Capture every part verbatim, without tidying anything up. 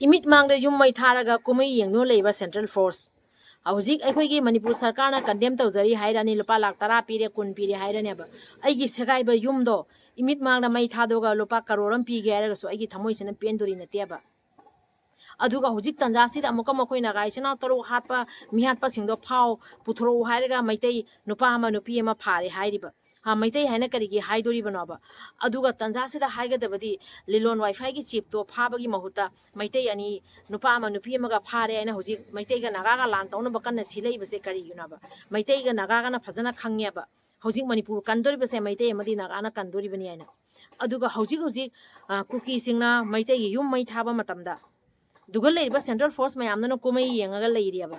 Emit ꯃꯥꯡꯗ ꯌꯨꯝ ꯃꯩ ꯊꯥꯔꯒ ꯀꯨꯝꯍꯩ ꯌꯦꯡꯗꯨꯅ ꯂꯩꯕ ꯁꯦꯟꯇ꯭ꯔꯦꯜ ꯐꯣꯔꯁ꯫ ꯍꯧꯖꯤꯛ ꯑꯩꯈꯣꯏꯒꯤ ꯃꯅꯤꯄꯨꯔ ꯁꯔꯀꯥꯔꯅ ꯀꯟꯗꯦꯝ ꯇꯧꯖꯔꯤ ꯍꯥꯏꯔꯅꯤ, ꯂꯨꯄꯥ ꯂꯥꯈ ꯇꯔꯥ ꯄꯤꯔꯦ, ꯀꯨꯟ ꯄꯤꯔꯦ ꯍꯥꯏꯔꯅꯦꯕ꯫ ꯑꯩꯒꯤ ꯁꯦꯒꯥꯏꯕ ꯌꯨꯝꯗꯣ ꯏꯃꯤꯠ ꯃꯥꯡꯗ ꯃꯩ ꯊꯥꯗꯣꯛꯑꯒ ꯂꯨꯄꯥ ꯀꯔꯣꯔ ꯑꯃ ꯄꯤꯒꯦ ꯍꯥꯏꯔꯒꯁꯨ ꯑꯩꯒꯤ ꯊꯃꯣꯏꯁꯤꯅ ꯄꯦꯟꯗꯣꯔꯤ ꯅꯠꯇꯦꯕ꯫ ꯑꯗꯨꯒ ꯍꯧꯖꯤꯛ ꯇꯟꯖꯥꯁꯤꯗ ꯑꯃꯨꯛꯀ ꯃꯈꯣꯏ ꯅꯥꯒꯥ ꯏꯆꯤꯟ ꯏꯅꯥꯎ ꯇꯔꯨꯛ ꯍꯥꯠꯄ, ꯃꯤꯍꯥꯠꯄꯁꯤꯡꯗꯣ ꯐꯥꯎ, ꯄꯨꯊꯣꯔꯛꯎ ꯍꯥꯏꯔꯒ ꯃꯩꯇꯩ ꯅꯨꯄꯥ ꯑꯃ ꯅꯨꯄꯤ ꯑꯃ ꯐꯥꯔꯦ ꯍꯥꯏꯔꯤꯕ꯫ ꯍꯥ, ꯃꯩꯇꯩ ꯍꯥꯏꯅ ꯀꯔꯤꯒꯤ ꯍꯥꯏꯗꯣꯔꯤꯕꯅꯣꯕ? ꯑꯗꯨꯒ ꯇꯟꯖꯥꯁꯤꯗ ꯍꯥꯏꯒꯗꯕꯗꯤ, ꯂꯤꯂꯣꯟ ꯋꯥꯏꯐꯥꯏꯒꯤ ꯆꯤꯞꯇꯣ ꯐꯥꯕꯒꯤ ꯃꯍꯨꯠꯇ ꯃꯩꯇꯩ ꯑꯅꯤ, ꯅꯨꯄꯥ ꯑꯃ ꯅꯨꯄꯤ ꯑꯃꯒ ꯐꯥꯔꯦ ꯍꯥꯏꯅ ꯍꯧꯖꯤꯛ ꯃꯩꯇꯩꯒ ꯅꯥꯒꯥꯒ ꯂꯥꯟ ꯇꯧꯅꯕ ꯀꯟꯅ ꯁꯤꯜꯂꯛꯏꯕꯁꯦ ꯀꯔꯤꯒꯤꯅꯣꯕ? ꯃꯩꯇꯩꯒ ꯅꯥꯒꯥꯒꯅ ꯐꯖꯅ ꯈꯪꯉꯦꯕ꯫ ꯍꯧꯖꯤꯛ ꯃꯅꯤꯄꯨꯔ ꯀꯟꯗꯣꯔꯤꯕꯁꯦ ꯃꯩꯇꯩ ꯑꯃꯗꯤ ꯅꯥꯒꯥꯅ ꯀꯟꯗꯣꯔꯤꯕꯅꯤ ꯍꯥꯏꯅ꯫ ꯑꯗꯨꯒ ꯍꯧꯖꯤꯛ ꯍꯧꯖꯤꯛ, ꯑ, ꯀꯨꯀꯤꯁꯤꯡꯅ ꯃꯩꯇꯩꯒꯤ ꯌꯨꯝ ꯃꯩ ꯊꯥꯕ ꯃꯇꯝꯗ, ꯑꯗꯨꯒ ꯂꯩꯔꯤꯕ ꯁꯦꯟꯇ꯭ꯔꯦꯜ ꯐꯣꯔꯁ ꯃꯌꯥꯝꯗꯨꯅ ꯀꯨꯝꯍꯩ ꯌꯦꯡꯉꯒ ꯂꯩꯔꯤꯑꯕ꯫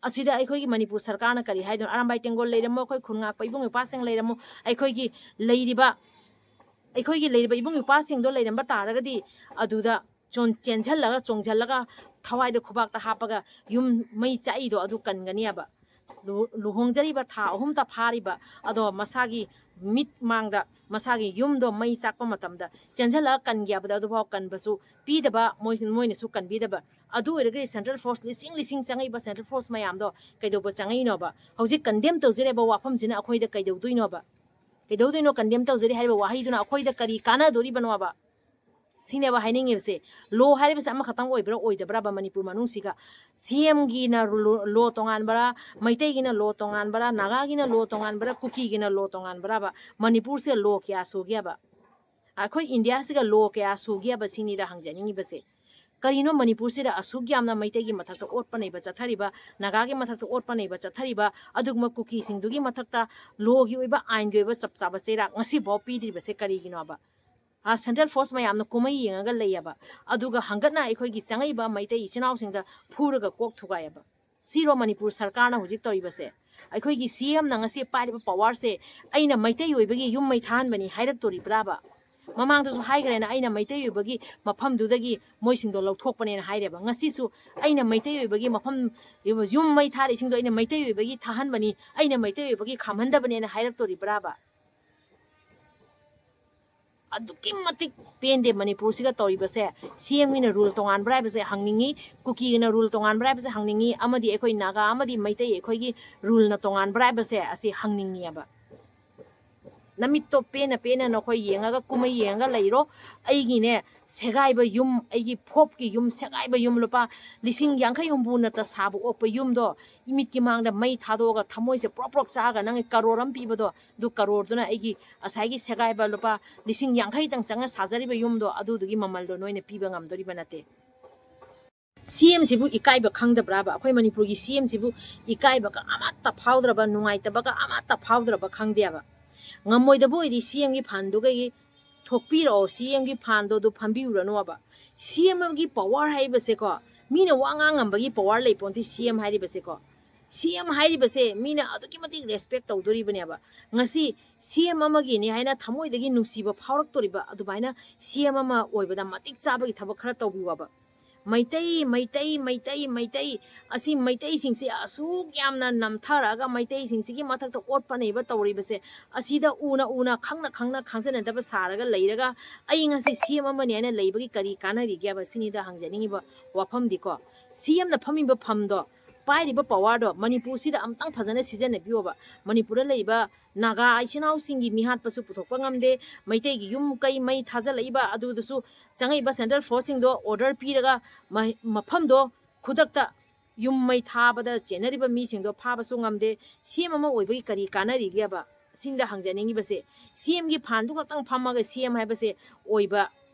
ꯑꯁꯤꯗ ꯑꯩꯈꯣꯏꯒꯤ ꯃꯅꯤꯄꯨꯔ ꯁꯔꯀꯥꯔꯅ ꯀꯔꯤ ꯍꯥꯏꯗꯣꯏꯅꯣ? ꯑꯔꯥꯝꯕꯥꯏ ꯇꯦꯡꯒꯣꯜ ꯂꯩꯔꯝꯃꯣ, ꯑꯩꯈꯣꯏ ꯈꯨꯟ ꯉꯥꯛꯄ ꯏꯕꯨꯡ ꯏꯄ꯭ꯋꯥꯁꯤꯡ ꯂꯩꯔꯝꯃꯣ, ꯑꯩꯈꯣꯏꯒꯤ ꯂꯩꯔꯤꯕ, ꯑꯩꯈꯣꯏꯒꯤ ꯂꯩꯔꯤꯕ ꯏꯕꯨꯡ ꯏꯄ꯭ꯋꯥꯁꯤꯡꯗꯣ ꯂꯩꯔꯝꯕ ꯇꯥꯔꯒꯗꯤ, ꯑꯗꯨꯗ ꯆꯣꯟ-, ꯆꯦꯟꯁꯤꯜꯂꯒ, ꯆꯣꯡꯁꯤꯜꯂꯒ, ꯊꯋꯥꯏꯗ ꯈꯨꯕꯥꯛꯇ ꯍꯥꯞꯄꯒ ꯌꯨꯝ ꯃꯩ ꯆꯥꯛꯏꯗꯣ ꯑꯗꯨ ꯀꯟꯒꯅꯤꯕ꯫ ꯂꯨ-, ꯂꯨꯍꯣꯡꯖꯔꯤꯕ ꯊꯥ ꯑꯍꯨꯝꯇ ꯐꯥꯔꯤꯕ, ꯑꯗꯣ ꯃꯁꯥꯒꯤ ꯃꯤꯠ ꯃꯥꯡꯗ ꯃꯁꯥꯒꯤ ꯌꯨꯝꯗꯣ ꯃꯩ ꯆꯥꯛꯄ ꯃꯇꯝꯗ ꯆꯦꯟꯁꯤꯜꯂꯒ ꯀꯟꯒꯦ ꯍꯥꯏꯕꯗ ꯑꯗꯨꯐꯥꯎ ꯀꯟꯕꯁꯨ ꯄꯤꯗꯕ, ꯃꯣꯏ-, ꯃꯣꯏꯅꯁꯨ ꯀꯟꯕꯤꯗꯕ꯫ ꯑꯗꯨ ꯑꯣꯏꯔꯒꯗꯤ ꯁꯦꯟꯇ꯭ꯔꯦꯜ ꯐꯣꯔꯁ ꯂꯤꯁꯤꯡ ꯂꯤꯁꯤꯡ ꯆꯪꯉꯛꯏꯕ ꯁꯦꯟꯇ꯭ꯔꯦꯜ ꯐꯣꯔꯁ ꯃꯌꯥꯝꯗꯣ ꯀꯩꯗꯧꯕ ꯆꯪꯉꯛꯏꯅꯣꯕ? ꯍꯧꯖꯤꯛ ꯀꯟꯗꯦꯝ ꯇꯧꯖꯔꯤꯕ ꯋꯥꯐꯝꯁꯤꯅ ꯑꯩꯈꯣꯏꯗ ꯀꯩꯗꯧꯗꯣꯏꯅꯣꯕ? ꯀꯩꯗꯧꯗꯣꯏꯅꯣ ꯀꯟꯗꯦꯝ ꯇꯧꯖꯔꯤ ꯍꯥꯏꯔꯤꯕ ꯋꯥꯍꯩꯗꯨꯅ ꯑꯩꯈꯣꯏꯗ ꯀꯔꯤ ꯀꯥꯟꯅꯗꯣꯔꯤꯕꯅꯣꯕ? ꯁꯤꯅꯦꯕ ꯍꯥꯏꯅꯤꯡꯉꯤꯕꯁꯦ꯫ ꯂꯣ ꯍꯥꯏꯔꯤꯕꯁꯦ ꯑꯃꯈꯛꯇꯪ ꯑꯣꯏꯕ꯭ꯔꯥ ꯑꯣꯏꯗꯕ꯭ꯔꯥꯕ ꯃꯅꯤꯄꯨꯔ ꯃꯅꯨꯡꯁꯤꯒ? ꯁꯤ ꯑꯦꯝꯒꯤꯅ ꯂꯣ, ꯂꯣ ꯇꯣꯉꯥꯟꯕ꯭ꯔꯥ, ꯃꯩꯇꯩꯒꯤꯅ ꯂꯣ ꯇꯣꯉꯥꯟꯕ꯭ꯔꯥ, ꯅꯥꯒꯥꯒꯤꯅ ꯂꯣ ꯇꯣꯉꯥꯟꯕ꯭ꯔꯥ, ꯀꯨꯀꯤꯒꯤꯅ ꯂꯣ ꯇꯣꯉꯥꯟꯕ꯭ꯔꯥꯕ? ꯃꯅꯤꯄꯨꯔꯁꯦ ꯂꯣ ꯀꯌꯥ ꯁꯨꯒꯦꯕ? ꯑꯩꯈꯣꯏ ꯏꯟꯗꯤꯌꯥꯁꯤꯒ ꯂꯣ ꯀꯌꯥ ꯁꯨꯒꯦꯕ ꯁꯤꯅꯤꯗ ꯍꯪꯖꯅꯤꯡꯉꯤꯕꯁꯦ꯫ ꯀꯔꯤꯅꯣ ꯃꯅꯤꯄꯨꯔꯁꯤꯗ ꯑꯁꯨꯛ ꯌꯥꯝꯅ ꯃꯩꯇꯩꯒꯤ ꯃꯊꯛꯇ ꯑꯣꯠꯄ ꯅꯩꯕ ꯆꯠꯊꯔꯤꯕ, ꯅꯥꯒꯥꯒꯤ ꯃꯊꯛꯇ ꯑꯣꯠꯄ ꯅꯩꯕ ꯆꯠꯊꯔꯤꯕ, ꯑꯗꯨꯒꯨꯝꯕ ꯀꯨꯀꯤꯁꯤꯡꯗꯨꯒꯤ ꯃꯊꯛꯇ ꯂꯣꯒꯤ ꯑꯣꯏꯕ, ꯑꯥꯏꯟꯒꯤ ꯑꯣꯏꯕ ꯆꯞ ꯆꯥꯕ ꯆꯩꯔꯥꯛ ꯉꯁꯤꯐꯥꯎ ꯄꯤꯗ꯭ꯔꯤꯕꯁꯦ ꯀꯔꯤꯒꯤꯅꯣꯕ? ꯑ, ꯁꯦꯟꯇ꯭ꯔꯦꯜ ꯐꯣꯔꯁ ꯃꯌꯥꯝꯅ ꯀꯨꯝꯍꯩ ꯌꯦꯡꯉꯒ ꯂꯩꯌꯦꯕ꯫ ꯑꯗꯨꯒ ꯍꯪꯒꯠꯅ ꯑꯩꯈꯣꯏꯒꯤ ꯆꯪꯉꯛꯏꯕ ꯃꯩꯇꯩ ꯏꯆꯤꯟ ꯏꯅꯥꯎꯁꯤꯡꯗ ꯐꯨꯔꯒ ꯀꯣꯛ ꯊꯨꯒꯥꯏꯌꯦꯕ꯫ ꯁꯤꯔꯣ ꯃꯅꯤꯄꯨꯔ ꯁꯔꯀꯥꯔꯅ ꯍꯧꯖꯤꯛ ꯇꯧꯔꯤꯕꯁꯦ? ꯑꯩꯈꯣꯏꯒꯤ ꯁꯤ ꯑꯦꯝꯅ ꯉꯁꯤ ꯄꯥꯏꯔꯤꯕ ꯄꯋꯥꯔꯁꯦ ꯑꯩꯅ ꯃꯩꯇꯩ ꯑꯣꯏꯕꯒꯤ ꯌꯨꯝ ꯃꯩ ꯊꯥꯍꯟꯕꯅꯤ ꯍꯥꯏꯔꯛꯇꯣꯔꯤꯕ꯭ꯔꯥꯕ? ꯃꯃꯥꯡꯗꯁꯨ ꯍꯥꯏꯈ꯭ꯔꯦꯅ, ꯑꯩꯅ ꯃꯩꯇꯩ ꯑꯣꯏꯕꯒꯤ ꯃꯐꯝꯗꯨꯗꯒꯤ ꯃꯣꯏꯁꯤꯡꯗꯣ ꯂꯧꯊꯣꯛꯄꯅꯦꯅ ꯍꯥꯏꯔꯦꯕ꯫ ꯉꯁꯤꯁꯨ ꯑꯩꯅ ꯃꯩꯇꯩ ꯑꯣꯏꯕꯒꯤ ꯃꯐꯝ, ꯌꯨꯝ ꯃꯩ ꯊꯥꯔꯤꯁꯤꯡꯗꯣ ꯑꯩꯅ ꯃꯩꯇꯩ ꯑꯣꯏꯕꯒꯤ ꯊꯥꯍꯟꯕꯅꯤ, ꯑꯩꯅ ꯃꯩꯇꯩ ꯑꯣꯏꯕꯒꯤ ꯈꯥꯝꯍꯟꯗꯕꯅꯦꯅ ꯍꯥꯏꯔꯛꯇꯣꯔꯤꯕ꯭ꯔꯥꯕ? ꯑꯗꯨꯛꯀꯤ ꯃꯇꯤꯛ ꯄꯦꯟꯗꯦ ꯃꯅꯤꯄꯨꯔꯁꯤꯒ ꯇꯧꯔꯤꯕꯁꯦ꯫ ꯁꯤ ꯑꯦꯝꯒꯤꯅ ꯔꯨꯜ ꯇꯣꯉꯥꯟꯕ꯭ꯔꯥ ꯍꯥꯏꯕꯁꯦ ꯍꯪꯅꯤꯡꯉꯤ, ꯀꯨꯀꯤꯒꯤꯅ ꯔꯨꯜ ꯇꯣꯉꯥꯟꯕ꯭ꯔꯥ ꯍꯥꯏꯕꯁꯦ ꯍꯪꯅꯤꯡꯉꯤ, ꯑꯃꯗꯤ ꯑꯩꯈꯣꯏ ꯅꯥꯒꯥ ꯑꯃꯗꯤ ꯃꯩꯇꯩ ꯑꯩꯈꯣꯏꯒꯤ ꯔꯨꯜꯅ ꯇꯣꯉꯥꯟꯕ꯭ꯔꯥ ꯍꯥꯏꯕꯁꯦ ꯑꯁꯤ ꯍꯪꯅꯤꯡꯉꯤꯑꯕ꯫ ꯅꯃꯤꯠꯇꯣ ꯄꯦꯟꯅ ꯄꯦꯟꯅ ꯅꯈꯣꯏ ꯌꯦꯡꯉꯒ ꯀꯨꯝꯍꯩ ꯌꯦꯡꯉꯒ ꯂꯩꯔꯣ꯫ ꯑꯩꯒꯤꯅꯦ ꯁꯦꯒꯥꯏꯕ ꯌꯨꯝ, ꯑꯩꯒꯤ ꯐꯣꯞꯀꯤ ꯌꯨꯝ, ꯁꯦꯒꯥꯏꯕ ꯌꯨꯝ ꯂꯨꯄꯥ ꯂꯤꯁꯤꯡ ꯌꯥꯡꯈꯩ ꯍꯨꯝꯐꯨ ꯅꯠꯇ ꯁꯥꯕ ꯑꯣꯛꯄ ꯌꯨꯝꯗꯣ ꯏꯃꯤꯠꯀꯤ ꯃꯥꯡꯗ ꯃꯩ ꯊꯥꯗꯣꯛꯑꯒ ꯊꯃꯣꯏꯁꯦ ꯄ꯭ꯔꯣꯛ ꯄ꯭ꯔꯣꯛ ꯆꯥꯛꯑꯒ ꯅꯪꯒꯤ ꯀꯔꯣꯔ ꯑꯃ ꯄꯤꯕꯗꯣ, ꯑꯗꯨ ꯀꯔꯣꯔꯗꯨꯅ ꯑꯩꯒꯤ ꯉꯁꯥꯏꯒꯤ ꯁꯦꯒꯥꯏꯕ ꯂꯨꯄꯥ ꯂꯤꯁꯤꯡ ꯌꯥꯡꯈꯩꯗꯪ ꯆꯪꯉ ꯁꯥꯖꯔꯤꯕ ꯌꯨꯝꯗꯣ, ꯑꯗꯨꯗꯨꯒꯤ ꯃꯃꯜꯗꯣ ꯅꯣꯏꯅ ꯄꯤꯕ ꯉꯝꯗꯣꯔꯤꯕ ꯅꯠꯇꯦ꯫ ꯁꯤ ꯑꯦꯝꯁꯤꯕꯨ ꯏꯀꯥꯏꯕ ꯈꯪꯗꯕ꯭ꯔꯥꯕ? ꯑꯩꯈꯣꯏ ꯃꯅꯤꯄꯨꯔꯒꯤ ꯁꯤ ꯑꯦꯝꯁꯤꯕꯨ ꯏꯀꯥꯏꯕꯒ ꯑꯃꯠꯇ ꯐꯥꯎꯗ꯭ꯔꯕ, ꯅꯨꯡꯉꯥꯏꯇꯕꯒ ꯑꯃꯠꯇ ꯐꯥꯎꯗ꯭ꯔꯕ ꯈꯪꯗꯦꯕ꯫ ꯉꯝꯃꯣꯏꯗꯕ ꯑꯣꯏꯗꯤ ꯁꯤ ꯑꯦꯝꯒꯤ ꯐꯟꯗꯨꯒꯒꯤ ꯊꯣꯛꯄꯤꯔꯛꯑꯣ, ꯁꯤ ꯑꯦꯝꯒꯤ ꯐꯟꯗꯣ ꯑꯗꯨ ꯐꯝꯕꯤꯔꯨꯔꯅꯣꯕ꯫ ꯁꯤ ꯑꯦꯝꯒꯤ ꯄꯋꯥꯔ ꯍꯥꯏꯕꯁꯦꯀꯣ, ꯃꯤꯅ ꯋꯥ ꯉꯥꯡ ꯉꯝꯕꯒꯤ ꯄꯋꯥꯔ ꯂꯩ ꯄꯣꯟꯇꯦ ꯁꯤ ꯑꯦꯝ ꯍꯥꯏꯔꯤꯕꯁꯦꯀꯣ꯫ ꯁꯤ ꯑꯦꯝ ꯍꯥꯏꯔꯤꯕꯁꯦ ꯃꯤꯅ ꯑꯗꯨꯛꯀꯤ ꯃꯇꯤꯛ ꯔꯦꯁꯄꯦꯛ ꯇꯧꯗꯣꯔꯤꯕꯅꯦꯕ꯫ ꯉꯁꯤ ꯁꯤ ꯑꯦꯝ ꯑꯃꯒꯤꯅꯤ ꯍꯥꯏꯅ ꯊꯃꯣꯏꯗꯒꯤ ꯅꯨꯡꯁꯤꯕ ꯐꯥꯎꯔꯛꯇꯣꯔꯤꯕ ꯑꯗꯨꯃꯥꯏꯅ ꯁꯤ ꯑꯦꯝ ꯑꯃ ꯑꯣꯏꯕꯗ ꯃꯇꯤꯛ ꯆꯥꯕꯒꯤ ꯊꯕꯛ ꯈꯔ ꯇꯧꯕꯤꯌꯣꯕ꯫ ꯃꯩꯇꯩ, ꯃꯩꯇꯩ, ꯃꯩꯇꯩ, ꯃꯩꯇꯩ, ꯑꯁꯤ ꯃꯩꯇꯩꯁꯤꯡꯁꯦ ꯑꯁꯨꯛ ꯌꯥꯝꯅ ꯅꯝꯊꯔꯛꯑꯒ ꯃꯩꯇꯩꯁꯤꯡꯁꯤꯒꯤ ꯃꯊꯛꯇ ꯑꯣꯠꯄ ꯅꯩꯕ ꯇꯧꯔꯤꯕꯁꯦ, ꯑꯁꯤꯗ ꯎꯅ ꯎꯅ, ꯈꯪꯅ ꯈꯪꯅ, ꯈꯪꯖꯅꯗꯕ ꯁꯥꯔꯒ ꯂꯩꯔꯒ ꯑꯩ ꯉꯁꯤ ꯁꯤ ꯑꯦꯝ ꯑꯃꯅꯤ ꯍꯥꯏꯅ ꯂꯩꯕꯒꯤ ꯀꯔꯤ ꯀꯥꯟꯅꯔꯤꯒꯦꯕ? ꯁꯤꯅꯤꯗ ꯍꯪꯖꯅꯤꯡꯉꯤꯕ ꯋꯥꯐꯝꯗꯤꯀꯣ꯫ ꯁꯤ ꯑꯦꯝꯅ ꯐꯝꯃꯤꯕ ꯐꯝꯗꯣ, ꯄꯥꯏꯔꯤꯕ ꯄꯋꯥꯔꯗꯣ ꯃꯅꯤꯄꯨꯔꯁꯤꯗ ꯑꯝꯇꯪ ꯐꯖꯅ ꯁꯤꯖꯤꯟꯅꯕꯤꯌꯣꯕ꯫ ꯃꯅꯤꯄꯨꯔꯗ ꯂꯩꯔꯤꯕ ꯅꯥꯒꯥ ꯏꯆꯤꯟ ꯏꯅꯥꯎꯁꯤꯡꯒꯤ ꯃꯤꯍꯥꯠꯄꯁꯨ ꯄꯨꯊꯣꯛꯄ ꯉꯝꯗꯦ, ꯃꯩꯇꯩꯒꯤ ꯌꯨꯝ ꯀꯩ ꯃꯩ ꯊꯥꯖꯤꯜꯂꯛꯏꯕ ꯑꯗꯨꯗꯁꯨ ꯆꯪꯉꯛꯏꯕ ꯁꯦꯟꯇ꯭ꯔꯦꯜ ꯐꯣꯔꯁꯁꯤꯡꯗꯣ ꯑꯣꯔꯗꯔ ꯄꯤꯔꯒ ꯃ-, ꯃꯐꯝꯗꯣ ꯈꯨꯗꯛꯇ ꯌꯨꯝ ꯃꯩ ꯊꯥꯕꯗ ꯆꯦꯟꯅꯔꯤꯕ ꯃꯤꯁꯤꯡꯗꯣ ꯐꯥꯕꯁꯨ ꯉꯝꯗꯦ꯫ ꯁꯤ ꯑꯦꯝ ꯑꯃ ꯑꯣꯏꯕꯒꯤ ꯀꯔꯤ ꯀꯥꯟꯅꯔꯤꯒꯦꯕ? ꯁꯤꯡꯗ ꯍꯪꯖꯅꯤꯡꯉꯤꯕꯁꯦ, ꯁꯤ ꯑꯦꯝꯒꯤ ꯐꯥꯟꯗꯨ ꯈꯛꯇꯪ ꯐꯝꯃꯒ ꯁꯤ ꯑꯦꯝ ꯍꯥꯏꯕꯁꯦ ꯑꯣꯏꯕ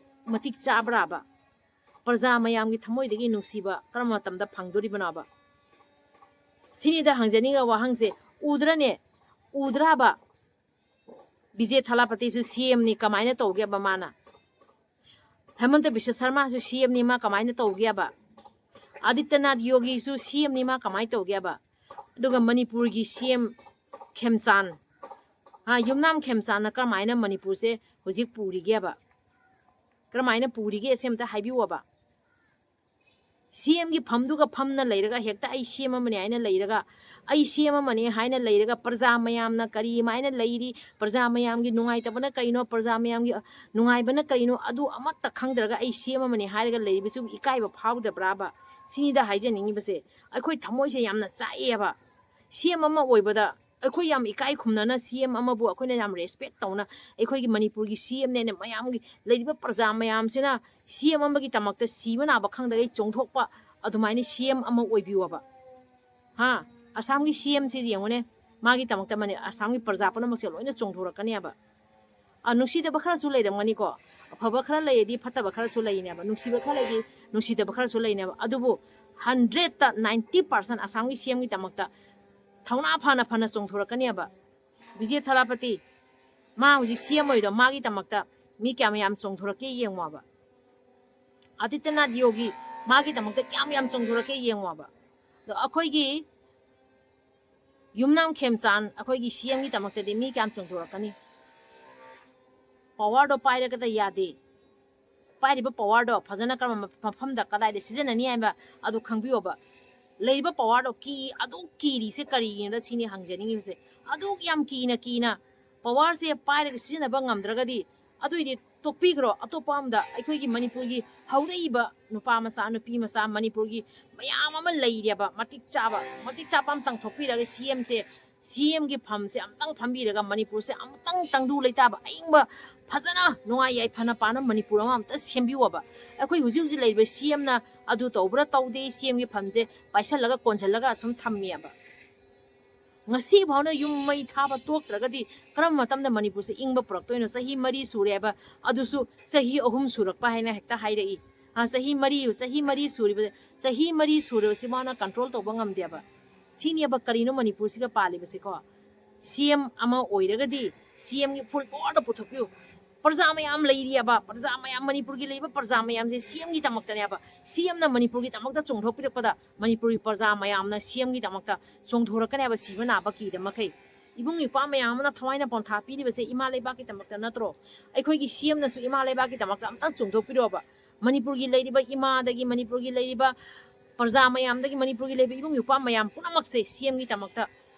ꯃꯇꯤꯛ ꯆꯥꯕ꯭ꯔꯥꯕ? ꯄ꯭ꯔꯖꯥ ꯃꯌꯥꯝꯒꯤ ꯊꯃꯣꯏꯗꯒꯤ ꯅꯨꯡꯁꯤꯕ ꯀꯔꯝꯕ ꯃꯇꯝꯗ ꯐꯪꯗꯣꯔꯤꯕꯅꯣꯕ? ꯁꯤꯅꯤꯗ ꯍꯪꯖꯅꯤꯡꯉꯤꯕ ꯋꯥꯍꯪꯁꯦ꯫ ꯎꯗ꯭ꯔꯅꯦ? ꯎꯗ꯭ꯔꯥꯕ? ꯕꯤꯖꯦ ꯊꯂꯥꯄꯇꯤꯁꯨ ꯁꯤ ꯑꯦꯝꯅꯤ, ꯀꯃꯥꯏꯅ ꯇꯧꯒꯦꯕ ꯃꯥꯅ? ꯍꯦꯃꯟꯇ ꯕꯤꯁ꯭ꯋ ꯁꯔꯃꯥꯁꯨ ꯁꯤ ꯑꯦꯝꯅꯤ, ꯃꯥ ꯀꯃꯥꯏꯅ ꯇꯧꯒꯦꯕ? ꯑꯥꯗꯤꯇ꯭ꯌꯅꯥꯊ ꯌꯣꯒꯤꯁꯨ ꯁꯤ ꯑꯦꯝꯅꯤ, ꯃꯥ ꯀꯃꯥꯏꯅ ꯇꯧꯒꯦꯕ? ꯑꯗꯨꯒ ꯃꯅꯤꯄꯨꯔꯒꯤ ꯁꯤ ꯑꯦꯝ ꯈꯦꯝꯆꯥꯟ, ꯍꯥ, ꯌꯨꯝꯅꯥꯝ ꯈꯦꯝꯆꯥꯟꯅ ꯀꯔꯝꯍꯥꯏꯅ ꯃꯅꯤꯄꯨꯔꯁꯦ ꯍꯧꯖꯤꯛ ꯄꯨꯔꯤꯒꯦꯕ? ꯀꯔꯝꯍꯥꯏꯅ ꯄꯨꯔꯤꯒꯦ? ꯑꯁꯤ ꯑꯝꯇ ꯍꯥꯏꯕꯤꯌꯣꯕ꯫ ꯁꯤ ꯑꯦꯝꯒꯤ ꯐꯝꯗꯨꯒ ꯐꯝꯅ ꯂꯩꯔꯒ ꯍꯦꯛꯇ ꯑꯩ ꯁꯤ ꯑꯦꯝ ꯑꯃꯅꯤ ꯍꯥꯏꯅ ꯂꯩꯔꯒ, ꯑꯩ ꯁꯤ ꯑꯦꯝ ꯑꯃꯅꯤ ꯍꯥꯏꯅ ꯂꯩꯔꯒ ꯄ꯭ꯔꯖꯥ ꯃꯌꯥꯝꯅ ꯀꯔꯤꯃꯥꯏꯅ ꯂꯩꯔꯤ, ꯄ꯭ꯔꯖꯥ ꯃꯌꯥꯝꯒꯤ ꯅꯨꯡꯉꯥꯏꯇꯕꯅ ꯀꯔꯤꯅꯣ, ꯄ꯭ꯔꯖꯥ ꯃꯌꯥꯝꯒꯤ ꯅꯨꯡꯉꯥꯏꯕꯅ ꯀꯔꯤꯅꯣ, ꯑꯗꯨ ꯑꯃꯠꯇ ꯈꯪꯗ꯭ꯔꯒ ꯑꯩ ꯁꯤ ꯑꯦꯝ ꯑꯃꯅꯤ ꯍꯥꯏꯔꯒ ꯂꯩꯔꯤꯕꯁꯤꯕꯨ ꯏꯀꯥꯏꯕ ꯐꯥꯎꯗꯕ꯭ꯔꯥꯕ? ꯁꯤꯅꯤꯗ ꯍꯥꯏꯖꯅꯤꯡꯉꯤꯕꯁꯦ꯫ ꯑꯩꯈꯣꯏ ꯊꯃꯣꯏꯁꯦ ꯌꯥꯝꯅ ꯆꯥꯛꯑꯦꯕ꯫ ꯁꯤ ꯑꯦꯝ ꯑꯃ ꯑꯣꯏꯕꯗ ꯑꯩꯈꯣꯏ ꯌꯥꯝ ꯏꯀꯥꯏ ꯈꯨꯝꯅꯅ ꯁꯤ ꯑꯦꯝ ꯑꯃꯕꯨ ꯑꯩꯈꯣꯏꯅ ꯌꯥꯝ ꯔꯦꯁꯄꯦꯛ ꯇꯧꯅ, ꯑꯩꯈꯣꯏꯒꯤ ꯃꯅꯤꯄꯨꯔꯒꯤ ꯁꯤ ꯑꯦꯝꯅꯦꯅ ꯃꯌꯥꯝꯒꯤ ꯂꯩꯔꯤꯕ ꯄ꯭ꯔꯖꯥ ꯃꯌꯥꯝꯁꯤꯅ ꯁꯤ ꯑꯦꯝ ꯑꯃꯒꯤꯗꯃꯛꯇ ꯁꯤꯕ ꯅꯥꯕ ꯈꯪꯗꯒꯩ ꯆꯣꯡꯊꯣꯛꯄ ꯑꯗꯨꯃꯥꯏꯅ ꯁꯤ ꯑꯦꯝ ꯑꯃ ꯑꯣꯏꯕꯤꯌꯣꯕ꯫ ꯍꯥ? ꯑꯁꯥꯝꯒꯤ ꯁꯤ ꯑꯦꯝꯁꯤ ꯌꯦꯡꯉꯨꯅꯦ, ꯃꯥꯒꯤꯗꯃꯛꯇ ꯃꯅꯤ-, ꯑꯁꯥꯝꯒꯤ ꯄ꯭ꯔꯖꯥ ꯄꯨꯝꯅꯃꯛꯁꯦ ꯂꯣꯏꯅ ꯆꯣꯡꯊꯣꯔꯛꯀꯅꯦꯕ꯫ ꯑ, ꯅꯨꯡꯁꯤꯗꯕ ꯈꯔꯁꯨ ꯂꯩꯔꯝꯒꯅꯤꯀꯣ, ꯑꯐꯕ ꯈꯔ ꯂꯩꯔꯗꯤ ꯐꯠꯇꯕ ꯈꯔꯁꯨ ꯂꯩꯅꯦꯕ, ꯅꯨꯡꯁꯤꯕ ꯈꯔ ꯂꯩꯔꯗꯤ ꯅꯨꯡꯁꯤꯗꯕ ꯈꯔꯁꯨ ꯂꯩꯅꯦꯕ꯫ ꯑꯗꯨꯕꯨ ꯍꯟꯗ꯭ꯔꯦꯠꯇ ꯅꯥꯏꯟꯇꯤ ꯄꯥꯔꯁꯦꯟ ꯑꯁꯥꯝꯒꯤ ꯁꯤ ꯑꯦꯝꯒꯤꯗꯃꯛꯇ ꯊꯧꯅꯥ ꯐꯅ ꯐꯅ ꯆꯣꯡꯊꯣꯔꯛꯀꯅꯦꯕ꯫ ꯕꯤꯖꯦ ꯊꯂꯥꯄꯇꯤ, ꯃꯥ ꯍꯧꯖꯤꯛ ꯁꯤ ꯑꯦꯝ ꯑꯣꯏꯗꯣ, ꯃꯥꯒꯤꯗꯃꯛꯇ ꯃꯤ ꯀꯌꯥꯝ ꯌꯥꯝ ꯆꯣꯡꯊꯣꯔꯛꯀꯦ ꯌꯦꯡꯉꯣꯕ꯫ ꯑꯗꯤꯇ꯭ꯌꯅꯥꯊ ꯌꯣꯒꯤ, ꯃꯥꯒꯤꯗꯃꯛꯇ ꯀꯌꯥꯝ ꯌꯥꯝ ꯆꯣꯡꯊꯣꯔꯛꯀꯦ ꯌꯦꯡꯉꯣꯕ꯫ ꯑꯗꯣ ꯑꯩꯈꯣꯏꯒꯤ ꯌꯨꯝꯅꯥꯝ ꯈꯦꯝꯆꯥꯟ, ꯑꯩꯈꯣꯏꯒꯤ ꯁꯤ ꯑꯦꯝꯒꯤꯗꯃꯛꯇꯗꯤ ꯃꯤ ꯀꯌꯥꯝ ꯆꯣꯡꯊꯣꯔꯛꯀꯅꯤ? ꯄꯋꯥꯔꯗꯣ ꯄꯥꯏꯔꯒꯗ ꯌꯥꯗꯦ꯫ ꯄꯥꯏꯔꯤꯕ ꯄꯋꯥꯔꯗꯣ ꯐꯖꯅ ꯀꯔꯝꯕ ꯃꯐꯝꯗ ꯀꯗꯥꯏꯗ ꯁꯤꯖꯤꯟꯅꯅꯤ ꯍꯥꯏꯕ ꯑꯗꯨ ꯈꯪꯕꯤꯌꯣꯕ꯫ ꯂꯩꯔꯤꯕ ꯄꯋꯥꯔꯗꯣ ꯀꯤ-, ꯑꯗꯨꯛ ꯀꯤꯔꯤꯁꯦ ꯀꯔꯤꯒꯤꯅꯣꯗ ꯁꯤꯅꯤ ꯍꯪꯖꯅꯤꯡꯉꯤꯕꯁꯦ꯫ ꯑꯗꯨꯛ ꯌꯥꯝ ꯀꯤꯅ ꯀꯤꯅ ꯄꯋꯥꯔꯁꯦ ꯄꯥꯏꯔꯒ ꯁꯤꯖꯤꯟꯅꯕ ꯉꯝꯗ꯭ꯔꯒꯗꯤ ꯑꯗꯨꯏꯗꯤ ꯇꯣꯛꯄꯤꯈ꯭ꯔꯣ꯫ ꯑꯇꯣꯞꯄ ꯑꯝꯗ ꯑꯩꯈꯣꯏꯒꯤ ꯃꯅꯤꯄꯨꯔꯒꯤ ꯍꯧꯔꯛꯏꯕ ꯅꯨꯄꯥ ꯃꯆꯥ, ꯅꯨꯄꯤ ꯃꯆꯥ, ꯃꯅꯤꯄꯨꯔꯒꯤ ꯃꯌꯥꯝ ꯑꯃ ꯂꯩꯔꯦꯕ, ꯃꯇꯤꯛ ꯆꯥꯕ, ꯃꯇꯤꯛ ꯆꯥꯕ ꯑꯝꯇꯪ ꯊꯣꯛꯄꯤꯔꯒ ꯁꯤ ꯑꯦꯝꯁꯦ, ꯁꯤ ꯑꯦꯝꯒꯤ ꯐꯝꯁꯦ ꯑꯝꯇꯪ ꯐꯝꯕꯤꯔꯒ ꯃꯅꯤꯄꯨꯔꯁꯦ ꯑꯃꯨꯛꯇꯪ ꯇꯪꯗꯨ ꯂꯩꯇꯥꯕ ꯑꯏꯪꯕ ꯐꯖꯅ ꯅꯨꯡꯉꯥꯏ ꯌꯥꯏꯐꯅ ꯄꯥꯅ ꯃꯅꯤꯄꯨꯔ ꯑꯃ ꯑꯝꯇ ꯁꯦꯝꯕꯤꯌꯣꯕ꯫ ꯑꯩꯈꯣꯏ ꯍꯧꯖꯤꯛ ꯍꯧꯖꯤꯛ ꯂꯩꯔꯤꯕ ꯁꯤ ꯑꯦꯝꯅ ꯑꯗꯨ ꯇꯧꯕ꯭ꯔꯥ ꯇꯧꯗꯦ, ꯁꯤ ꯑꯦꯝꯒꯤ ꯐꯝꯁꯦ ꯄꯥꯏꯁꯜꯂꯒ ꯀꯣꯟꯁꯤꯜꯂꯒ ꯑꯁꯨꯝ ꯊꯝꯃꯦꯕ꯫ ꯉꯁꯤ ꯐꯥꯎꯅ ꯌꯨꯝ ꯃꯩ ꯊꯥꯕ ꯇꯣꯛꯇ꯭ꯔꯒꯗꯤ ꯀꯔꯝꯕ ꯃꯇꯝꯗ ꯃꯅꯤꯄꯨꯔꯁꯦ ꯏꯪꯕ ꯄꯨꯔꯛꯇꯣꯏꯅꯣ? ꯆꯍꯤ ꯃꯔꯤ ꯁꯨꯔꯦ ꯍꯥꯏꯕ, ꯑꯗꯨꯁꯨ ꯆꯍꯤ ꯑꯍꯨꯝ ꯁꯨꯔꯛꯄ ꯍꯥꯏꯅ ꯍꯦꯛꯇ ꯍꯥꯏꯔꯛꯏ꯫ ꯑ, ꯆꯍꯤ ꯃꯔꯤ, ꯆꯍꯤ ꯃꯔꯤ ꯁꯨꯔꯤꯕ, ꯆꯍꯤ ꯃꯔꯤ ꯁꯨꯔꯤꯕꯁꯤ ꯃꯥꯅ control ꯇꯧꯕ ꯉꯝꯗꯦꯕ꯫ ꯁꯤꯅꯦꯕ ꯀꯔꯤꯅꯣ ꯃꯅꯤꯄꯨꯔꯁꯤꯒ ꯄꯥꯜꯂꯤꯕꯁꯤꯀꯣ? ꯁꯤ ꯑꯦꯝ ꯑꯃ ꯑꯣꯏꯔꯒꯗꯤ ꯁꯤ ꯑꯦꯝꯒꯤ full powerꯗ ꯄꯨꯊꯣꯛꯄꯤꯌꯨ꯫ ꯄ꯭ꯔꯖꯥ ꯃꯌꯥꯝ ꯂꯩꯔꯤꯑꯕ, ꯄ꯭ꯔꯖꯥ ꯃꯌꯥꯝ, ꯃꯅꯤꯄꯨꯔꯒꯤ ꯂꯩꯔꯤꯕ ꯄ꯭ꯔꯖꯥ ꯃꯌꯥꯝꯁꯦ ꯁꯤ ꯑꯦꯝꯒꯤꯗꯃꯛꯇꯅꯦꯕ꯫ ꯁꯤ ꯑꯦꯝꯅ ꯃꯅꯤꯄꯨꯔꯒꯤꯗꯃꯛꯇ ꯆꯣꯡꯊꯣꯛꯄꯤꯔꯛꯄꯗ ꯃꯅꯤꯄꯨꯔꯒꯤ ꯄ꯭ꯔꯖꯥ ꯃꯌꯥꯝꯅ ꯁꯤ ꯑꯦꯝꯒꯤꯗꯃꯛꯇ ꯆꯣꯡꯊꯣꯔꯛꯀꯅꯦꯕ, ꯁꯤꯕ ꯅꯥꯕ ꯀꯤꯗ ꯃꯈꯩ꯫ ꯏꯕꯨꯡ ꯏꯄ꯭ꯋꯥ ꯃꯌꯥꯝ ꯑꯃꯅ ꯊꯋꯥꯏꯅ ꯄꯣꯟꯊꯥ ꯄꯤꯔꯤꯕꯁꯦ ꯏꯃꯥ ꯂꯩꯕꯥꯛꯀꯤꯗꯃꯛꯇ ꯅꯠꯇ꯭ꯔꯣ? ꯑꯩꯈꯣꯏꯒꯤ ꯁꯤ ꯑꯦꯝꯅꯁꯨ ꯏꯃꯥ ꯂꯩꯕꯥꯛꯀꯤꯗꯃꯛꯇ ꯑꯝꯇꯪ ꯆꯣꯡꯊꯣꯛꯄꯤꯔꯣꯕ꯫ ꯃꯅꯤꯄꯨꯔꯒꯤ ꯂꯩꯔꯤꯕ ꯏꯃꯥꯗꯒꯤ, ꯃꯅꯤꯄꯨꯔꯒꯤ ꯂꯩꯔꯤꯕ ꯄ꯭ꯔꯖꯥ ꯃꯌꯥꯝꯗꯒꯤ, ꯃꯅꯤꯄꯨꯔꯒꯤ ꯂꯩꯔꯤꯕ ꯏꯕꯨꯡ ꯏꯄ꯭ꯋꯥ ꯃꯌꯥꯝ ꯄꯨꯝꯅꯃꯛꯁꯦ ꯁꯤ ꯑꯦꯝꯒꯤꯗꯃꯛꯇ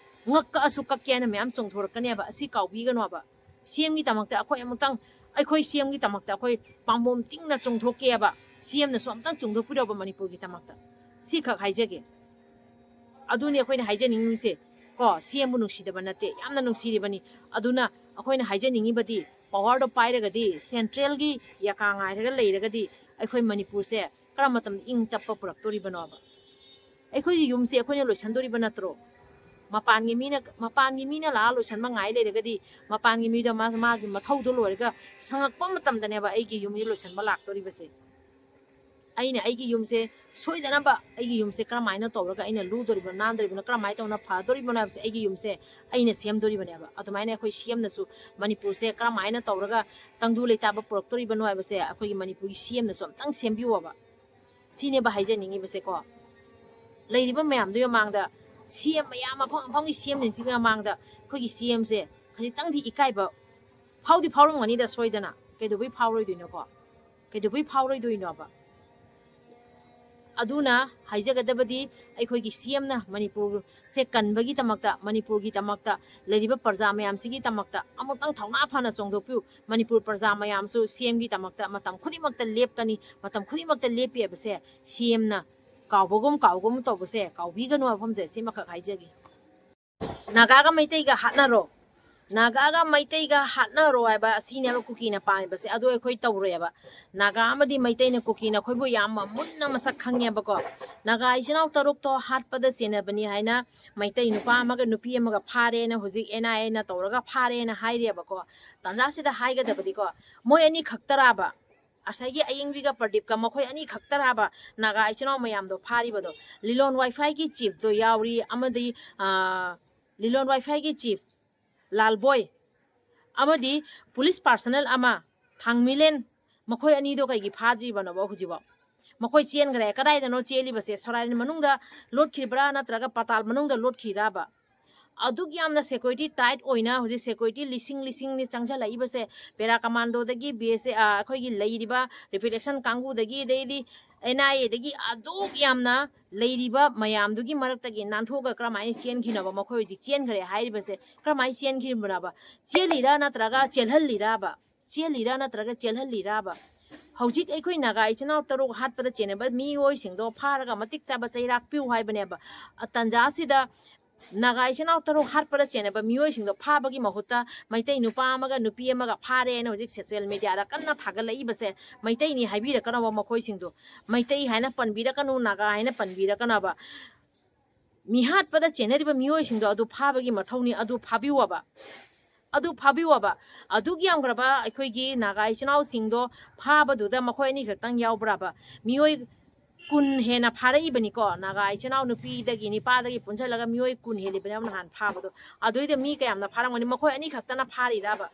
ꯉꯛ ꯀꯛꯑꯁꯨ ꯀꯛꯀꯦ ꯍꯥꯏꯅ ꯃꯌꯥꯝ ꯆꯣꯡꯊꯣꯔꯛꯀꯅꯦꯕ꯫ ꯑꯁꯤ ꯀꯥꯎꯕꯤꯒꯅꯣꯕ꯫ ꯁꯤ ꯑꯦꯝꯒꯤꯗꯃꯛꯇ ꯑꯩꯈꯣꯏ ꯑꯃꯨꯛꯇꯪ, ꯑꯩꯈꯣꯏ ꯁꯤ ꯑꯦꯝꯒꯤꯗꯃꯛꯇ ꯑꯩꯈꯣꯏ ꯄꯥꯝꯕꯣꯝ ꯇꯤꯡꯅ ꯆꯣꯡꯊꯣꯛꯀꯦꯕ꯫ ꯁꯤ ꯑꯦꯝꯅꯁꯨ ꯑꯃꯨꯛꯇꯪ ꯆꯣꯡꯊꯣꯛꯄꯤꯔꯣꯕ ꯃꯅꯤꯄꯨꯔꯒꯤꯗꯃꯛꯇ꯫ ꯁꯤꯈꯛ ꯍꯥꯏꯖꯒꯦ꯫ ꯑꯗꯨꯅꯤ ꯑꯩꯈꯣꯏꯅ ꯍꯥꯏꯖꯅꯤꯡꯉꯤꯁꯦ꯫ ꯀꯣ, ꯁꯤ ꯑꯦꯝꯕꯨ ꯅꯨꯡꯁꯤꯗꯕ ꯅꯠꯇꯦ, ꯌꯥꯝꯅ ꯅꯨꯡꯁꯤꯔꯤꯕꯅꯤ꯫ ꯑꯗꯨꯅ ꯑꯩꯈꯣꯏꯅ ꯍꯥꯏꯖꯅꯤꯡꯉꯤꯕꯗꯤ, ꯄꯋꯥꯔꯗꯣ ꯄꯥꯏꯔꯒꯗꯤ, ꯁꯦꯟꯇ꯭ꯔꯦꯜꯒꯤ ꯌꯥꯀꯥ ꯉꯥꯏꯔꯒ ꯂꯩꯔꯒꯗꯤ, ꯑꯩꯈꯣꯏ ꯃꯅꯤꯄꯨꯔꯁꯦ ꯀꯔꯝꯕ ꯃꯇꯝꯗ ꯏꯪ ꯇꯞꯄ ꯄꯨꯔꯛꯇꯣꯔꯤꯕꯅꯣꯕ? ꯑꯩꯈꯣꯏꯒꯤ ꯌꯨꯝꯁꯦ ꯑꯩꯈꯣꯏꯅ ꯂꯣꯏꯁꯟꯗꯣꯔꯤꯕ ꯅꯠꯇ꯭ꯔꯣ? ꯃꯄꯥꯟꯒꯤ ꯃꯤꯅ, ꯃꯄꯥꯟꯒꯤ ꯃꯤꯅ ꯂꯥꯛꯑ ꯂꯣꯏꯁꯟꯕ ꯉꯥꯏ ꯂꯩꯔꯒꯗꯤ, ꯃꯄꯥꯟꯒꯤ ꯃꯤꯗꯣ ꯃꯥ, ꯃꯥꯒꯤ ꯃꯊꯧꯗꯣ ꯂꯣꯏꯔꯒ ꯁꯪꯉꯛꯄ ꯃꯇꯝꯗꯅꯦꯕ ꯑꯩꯒꯤ ꯌꯨꯝꯁꯦ ꯂꯣꯏꯁꯟꯕ ꯂꯥꯛꯇꯣꯔꯤꯕꯁꯦ꯫ ꯑꯩꯅ ꯑꯩꯒꯤ ꯌꯨꯝꯁꯦ ꯁꯣꯏꯗꯅꯕ, ꯑꯩꯒꯤ ꯌꯨꯝꯁꯦ ꯀꯔꯝꯍꯥꯏꯅ ꯇꯧꯔꯒ ꯑꯩꯅ ꯂꯨꯗꯣꯔꯤꯕꯅꯣ, ꯅꯥꯟꯗꯣꯔꯤꯕꯅꯣ, ꯀꯔꯝꯍꯥꯏꯅ ꯇꯧꯅ ꯐꯗꯣꯔꯤꯕꯅꯣ ꯍꯥꯏꯕꯁꯦ ꯑꯩꯒꯤ ꯌꯨꯝꯁꯦ ꯑꯩꯅ ꯁꯦꯝꯗꯣꯔꯤꯕꯅꯦꯕ꯫ ꯑꯗꯨꯃꯥꯏꯅ ꯑꯩꯈꯣꯏ ꯁꯤ ꯑꯦꯝꯅꯁꯨ ꯃꯅꯤꯄꯨꯔꯁꯦ ꯀꯔꯝꯍꯥꯏꯅ ꯇꯧꯔꯒ ꯇꯪꯗꯨ ꯂꯩꯇꯥꯕ ꯄꯨꯔꯛꯇꯣꯔꯤꯕꯅꯣ ꯍꯥꯏꯕꯁꯦ ꯑꯩꯈꯣꯏꯒꯤ ꯃꯅꯤꯄꯨꯔꯒꯤ ꯁꯤ ꯑꯦꯝꯅꯁꯨ ꯑꯝꯇꯪ ꯁꯦꯝꯕꯤꯌꯣꯕ꯫ ꯁꯤꯅꯦꯕ ꯍꯥꯏꯖꯅꯤꯡꯉꯤꯕꯁꯦꯀꯣ꯫ ꯂꯩꯔꯤꯕ ꯃꯌꯥꯝꯗꯨꯒꯤ ꯃꯃꯥꯡꯗ, ꯁꯤ ꯑꯦꯝ ꯃꯌꯥꯝ, ꯃꯐꯝ ꯃꯐꯝꯒꯤ ꯁꯤ ꯑꯦꯝꯁꯤꯡꯁꯤꯒꯤ ꯃꯃꯥꯡꯗ ꯑꯩꯈꯣꯏꯒꯤ ꯁꯤ ꯑꯦꯝꯁꯦ ꯈꯖꯤꯛꯇꯪꯗꯤ ꯏꯀꯥꯏꯕ ꯐꯥꯎꯗꯤ ꯐꯥꯎꯔꯝꯒꯅꯤꯗ ꯁꯣꯏꯗꯅ꯫ ꯀꯩꯗꯧꯕꯩ ꯐꯥꯎꯔꯣꯏꯗꯣꯏꯅꯣꯀꯣ? ꯀꯩꯗꯧꯕꯩ ꯐꯥꯎꯔꯣꯏꯗꯣꯏꯅꯣꯕ? ꯑꯗꯨꯅ ꯍꯥꯏꯖꯒꯗꯕꯗꯤ, ꯑꯩꯈꯣꯏꯒꯤ ꯁꯤ ꯑꯦꯝꯅ ꯃꯅꯤꯄꯨꯔꯁꯦ ꯀꯟꯕꯒꯤꯗꯃꯛꯇ, ꯃꯅꯤꯄꯨꯔꯒꯤꯗꯃꯛꯇ, ꯂꯩꯔꯤꯕ ꯄ꯭ꯔꯖꯥ ꯃꯌꯥꯝꯁꯤꯒꯤꯗꯃꯛꯇ ꯑꯃꯨꯛꯇꯪ ꯊꯧꯅꯥ ꯐꯅ ꯆꯣꯡꯊꯣꯛꯄꯤꯌꯨ꯫ ꯃꯅꯤꯄꯨꯔ ꯄ꯭ꯔꯖꯥ ꯃꯌꯥꯝꯁꯨ ꯁꯤ ꯑꯦꯝꯒꯤꯗꯃꯛꯇ ꯃꯇꯝ ꯈꯨꯗꯤꯡꯃꯛꯇ ꯂꯦꯞꯀꯅꯤ, ꯃꯇꯝ ꯈꯨꯗꯤꯡꯃꯛꯇ ꯂꯦꯞꯄꯤ ꯍꯥꯏꯕꯁꯦ ꯁꯤ ꯑꯦꯝꯅ ꯀꯥꯎꯕꯒꯨꯝ ꯀꯥꯎꯒꯨꯝ ꯇꯧꯕꯁꯦ ꯀꯥꯎꯕꯤꯒꯅꯨ ꯍꯥꯏꯕ ꯋꯥꯐꯝꯁꯦ ꯁꯤꯃꯈꯛ ꯍꯥꯏꯖꯒꯦ꯫ ꯅꯥꯒꯥꯒ ꯃꯩꯇꯩꯒ ꯍꯥꯠꯅꯔꯣ, ꯅꯥꯒꯥꯒ ꯃꯩꯇꯩꯒ ꯍꯥꯠꯅꯔꯣ ꯍꯥꯏꯕ ꯑꯁꯤꯅꯦꯕ ꯀꯨꯀꯤꯅ ꯄꯥꯝꯃꯤꯕꯁꯦ꯫ ꯑꯗꯨ ꯑꯩꯈꯣꯏ ꯇꯧꯔꯣꯏꯕ꯫ ꯅꯥꯒꯥ ꯑꯃꯗꯤ ꯃꯩꯇꯩꯅ ꯀꯨꯀꯤꯅ ꯑꯩꯈꯣꯏꯕꯨ ꯌꯥꯝꯅ ꯃꯨꯟꯅ ꯃꯁꯛ ꯈꯪꯉꯦꯕꯀꯣ꯫ ꯅꯥꯒꯥ ꯏꯆꯤꯟ ꯏꯅꯥꯎ ꯇꯔꯨꯛꯇꯣ ꯍꯥꯠꯄꯗ ꯆꯦꯟꯅꯕꯅꯤ ꯍꯥꯏꯅ ꯃꯩꯇꯩ ꯅꯨꯄꯥ ꯑꯃꯒ ꯅꯨꯄꯤ ꯑꯃꯒ ꯐꯥꯔꯦꯅ ꯍꯧꯖꯤꯛ ꯑꯦꯟ ꯑꯥꯏ ꯑꯦꯅ ꯇꯧꯔꯒ ꯐꯥꯔꯦꯅ ꯍꯥꯏꯔꯤꯑꯕꯀꯣ꯫ ꯇꯥꯟꯖꯥꯁꯤꯗ ꯍꯥꯏꯒꯗꯕꯗꯤꯀꯣ, ꯃꯣꯏ ꯑꯅꯤ ꯈꯛꯇꯔꯥꯕ? ꯉꯁꯥꯏꯒꯤ ꯑꯌꯤꯡꯕꯤꯒ ꯄ꯭ꯔꯗꯤꯞꯀ ꯃꯈꯣꯏ ꯑꯅꯤ ꯈꯛꯇꯔꯥꯕ ꯅꯥꯒꯥ ꯏꯆꯤꯟ ꯏꯅꯥꯎ ꯃꯌꯥꯝꯗꯣ ꯐꯥꯔꯤꯕꯗꯣ? ꯂꯤꯂꯣꯟ ꯋꯥꯏꯐꯥꯏꯒꯤ ꯆꯤꯐꯇꯣ ꯌꯥꯎꯔꯤ, ꯑꯃꯗꯤ, ꯑꯥ, ꯂꯤꯂꯣꯟ ꯋꯥꯏꯐꯥꯏꯒꯤ ꯆꯤꯐ ꯂꯥꯜꯕꯣꯏ, ꯑꯃꯗꯤ ꯄꯨꯂꯤꯁ ꯄꯥꯔꯁꯅꯦꯜ ꯑꯃ ꯊꯥꯡꯃꯤꯂꯦꯟ, ꯃꯈꯣꯏ ꯑꯅꯤꯗꯣ ꯀꯩꯒꯤ ꯐꯥꯗ꯭ꯔꯤꯕꯅꯣꯕ ꯍꯧꯖꯤꯛꯐꯥꯎ? ꯃꯈꯣꯏ ꯆꯦꯟꯈ꯭ꯔꯦ꯫ ꯀꯗꯥꯏꯗꯅꯣ ꯆꯦꯜꯂꯤꯕꯁꯦ? ꯁꯣꯔꯥꯏꯟ ꯃꯅꯨꯡꯗ ꯂꯣꯠꯈ꯭ꯔꯤꯕ꯭ꯔꯥ ꯅꯠꯇ꯭ꯔꯒ ꯄꯇꯥꯜ ꯃꯅꯨꯡꯗ ꯂꯣꯠꯈ꯭ꯔꯤꯔꯕ? ꯑꯗꯨꯛ ꯌꯥꯝꯅ ꯁꯦꯀ꯭ꯌꯨꯔꯤꯇꯤ ꯇꯥꯏꯠ ꯑꯣꯏꯅ ꯍꯧꯖꯤꯛ ꯁꯦꯀ꯭ꯌꯨꯔꯤꯇꯤ ꯂꯤꯁꯤꯡ ꯂꯤꯁꯤꯡꯅꯤ ꯆꯪꯁꯤꯜꯂꯛꯏꯕꯁꯦ, ꯄꯦꯔꯥ ꯀꯃꯥꯟꯗꯣꯗꯒꯤ ꯕꯤ ꯑꯦꯁ ꯑꯦ, ꯑꯩꯈꯣꯏꯒꯤ ꯂꯩꯔꯤꯕ ꯔꯤꯄ꯭ꯔꯣꯇꯦꯛꯁꯟ ꯀꯥꯡꯕꯨꯗꯒꯤ, ꯑꯗꯩꯗꯤ ꯑꯦꯟ ꯑꯥꯏ ꯑꯦꯗꯒꯤ ꯑꯗꯨꯛ ꯌꯥꯝꯅ ꯂꯩꯔꯤꯕ ꯃꯌꯥꯝꯗꯨꯒꯤ ꯃꯔꯛꯇꯒꯤ ꯅꯥꯟꯊꯣꯛꯑꯒ ꯀꯔꯝꯍꯥꯏꯅ ꯆꯦꯟꯈꯤꯅꯕ? ꯃꯈꯣꯏ ꯍꯧꯖꯤꯛ ꯆꯦꯟꯈ꯭ꯔꯦ ꯍꯥꯏꯔꯤꯕꯁꯦ ꯀꯔꯝꯍꯥꯏꯅ ꯆꯦꯟꯈꯤꯕꯅꯣꯕ? ꯆꯦꯜꯂꯤꯔꯥ ꯅꯠꯇ꯭ꯔꯒ ꯆꯦꯜꯍꯜꯂꯤꯔꯕ? ꯆꯦꯜꯂꯤꯔꯥ ꯅꯠꯇ꯭ꯔꯒ ꯆꯦꯜꯍꯜꯂꯤꯔꯕ? ꯍꯧꯖꯤꯛ ꯑꯩꯈꯣꯏ ꯅꯥꯒꯥ ꯏꯆꯤꯟ ꯏꯅꯥꯎ ꯇꯔꯨꯛ ꯍꯥꯠꯄꯗ ꯆꯦꯟꯅꯕ ꯃꯤꯑꯣꯏꯁꯤꯡꯗꯣ ꯐꯥꯔꯒ ꯃꯇꯤꯛ ꯆꯥꯕ ꯆꯩꯔꯥꯛ ꯄꯤꯌꯨ ꯍꯥꯏꯕꯅꯦꯕ꯫ ꯑ, ꯇꯥꯟꯖꯥꯁꯤꯗ ꯅꯥꯒꯥ ꯏꯆꯤꯟ ꯏꯅꯥꯎ ꯇꯔꯨꯛ ꯍꯥꯠꯄꯗ ꯆꯦꯟꯅꯕ ꯃꯤꯑꯣꯏꯁꯤꯡꯗꯣ ꯐꯥꯕꯒꯤ ꯃꯍꯨꯠꯇ ꯃꯩꯇꯩ ꯅꯨꯄꯥ ꯑꯃꯒ ꯅꯨꯄꯤ ꯑꯃꯒ ꯐꯥꯔꯦꯅ ꯍꯧꯖꯤꯛ ꯁꯣꯁꯤꯌꯦꯜ ꯃꯦꯗꯤꯌꯥꯗ ꯀꯟꯅ ꯊꯥꯒꯠꯂꯛꯏꯕꯁꯦ ꯃꯩꯇꯩꯅꯤ ꯍꯥꯏꯕꯤꯔꯛꯀꯅꯣꯕ꯫ ꯃꯈꯣꯏꯁꯤꯡꯗꯣ ꯃꯩꯇꯩ ꯍꯥꯏꯅ ꯄꯟꯕꯤꯔꯛꯀꯅꯨ, ꯅꯥꯒꯥ ꯍꯥꯏꯅ ꯄꯟꯕꯤꯔꯛꯀꯅꯣꯕ꯫ ꯃꯤꯍꯥꯠꯄꯗ ꯆꯦꯟꯅꯔꯤꯕ ꯃꯤꯑꯣꯏꯁꯤꯡꯗꯣ ꯑꯗꯨ ꯐꯥꯕꯒꯤ ꯃꯊꯧꯅꯤ, ꯑꯗꯨ ꯐꯥꯕꯤꯌꯣꯕ꯫ ꯑꯗꯨ ꯐꯥꯕꯤꯌꯣꯕ꯫ ꯑꯗꯨꯛ ꯌꯥꯝꯈ꯭ꯔꯕ ꯑꯩꯈꯣꯏꯒꯤ ꯅꯥꯒꯥ ꯏꯆꯤꯟ ꯏꯅꯥꯎꯁꯤꯡꯗꯣ ꯐꯥꯕꯗꯨꯗ ꯃꯈꯣꯏ ꯑꯅꯤ ꯈꯛꯇꯪ ꯌꯥꯎꯕ꯭ꯔꯕ? ꯃꯤꯑꯣꯏ ꯀꯨꯟ ꯍꯦꯟꯅ ꯐꯥꯔꯛꯏꯕꯅꯤꯀꯣ, ꯅꯥꯒꯥ ꯏꯆꯤꯟ ꯏꯅꯥꯎ ꯅꯨꯄꯤꯗꯒꯤ ꯅꯤꯄꯥꯗꯒꯤ ꯄꯨꯟꯁꯤꯜꯂꯒ ꯃꯤꯑꯣꯏ ꯀꯨꯟ ꯍꯦꯜꯂꯤꯕꯅꯦꯕ ꯅꯍꯥꯟ ꯐꯥꯕꯗꯣ꯫ ꯑꯗꯨꯏꯗ ꯃꯤ ꯀꯌꯥꯝꯅ ꯐꯥꯔꯝꯒꯅꯤ? ꯃꯈꯣꯏ ꯑꯅꯤ ꯈꯛꯇꯅ ꯐꯥꯔꯤꯔꯕ?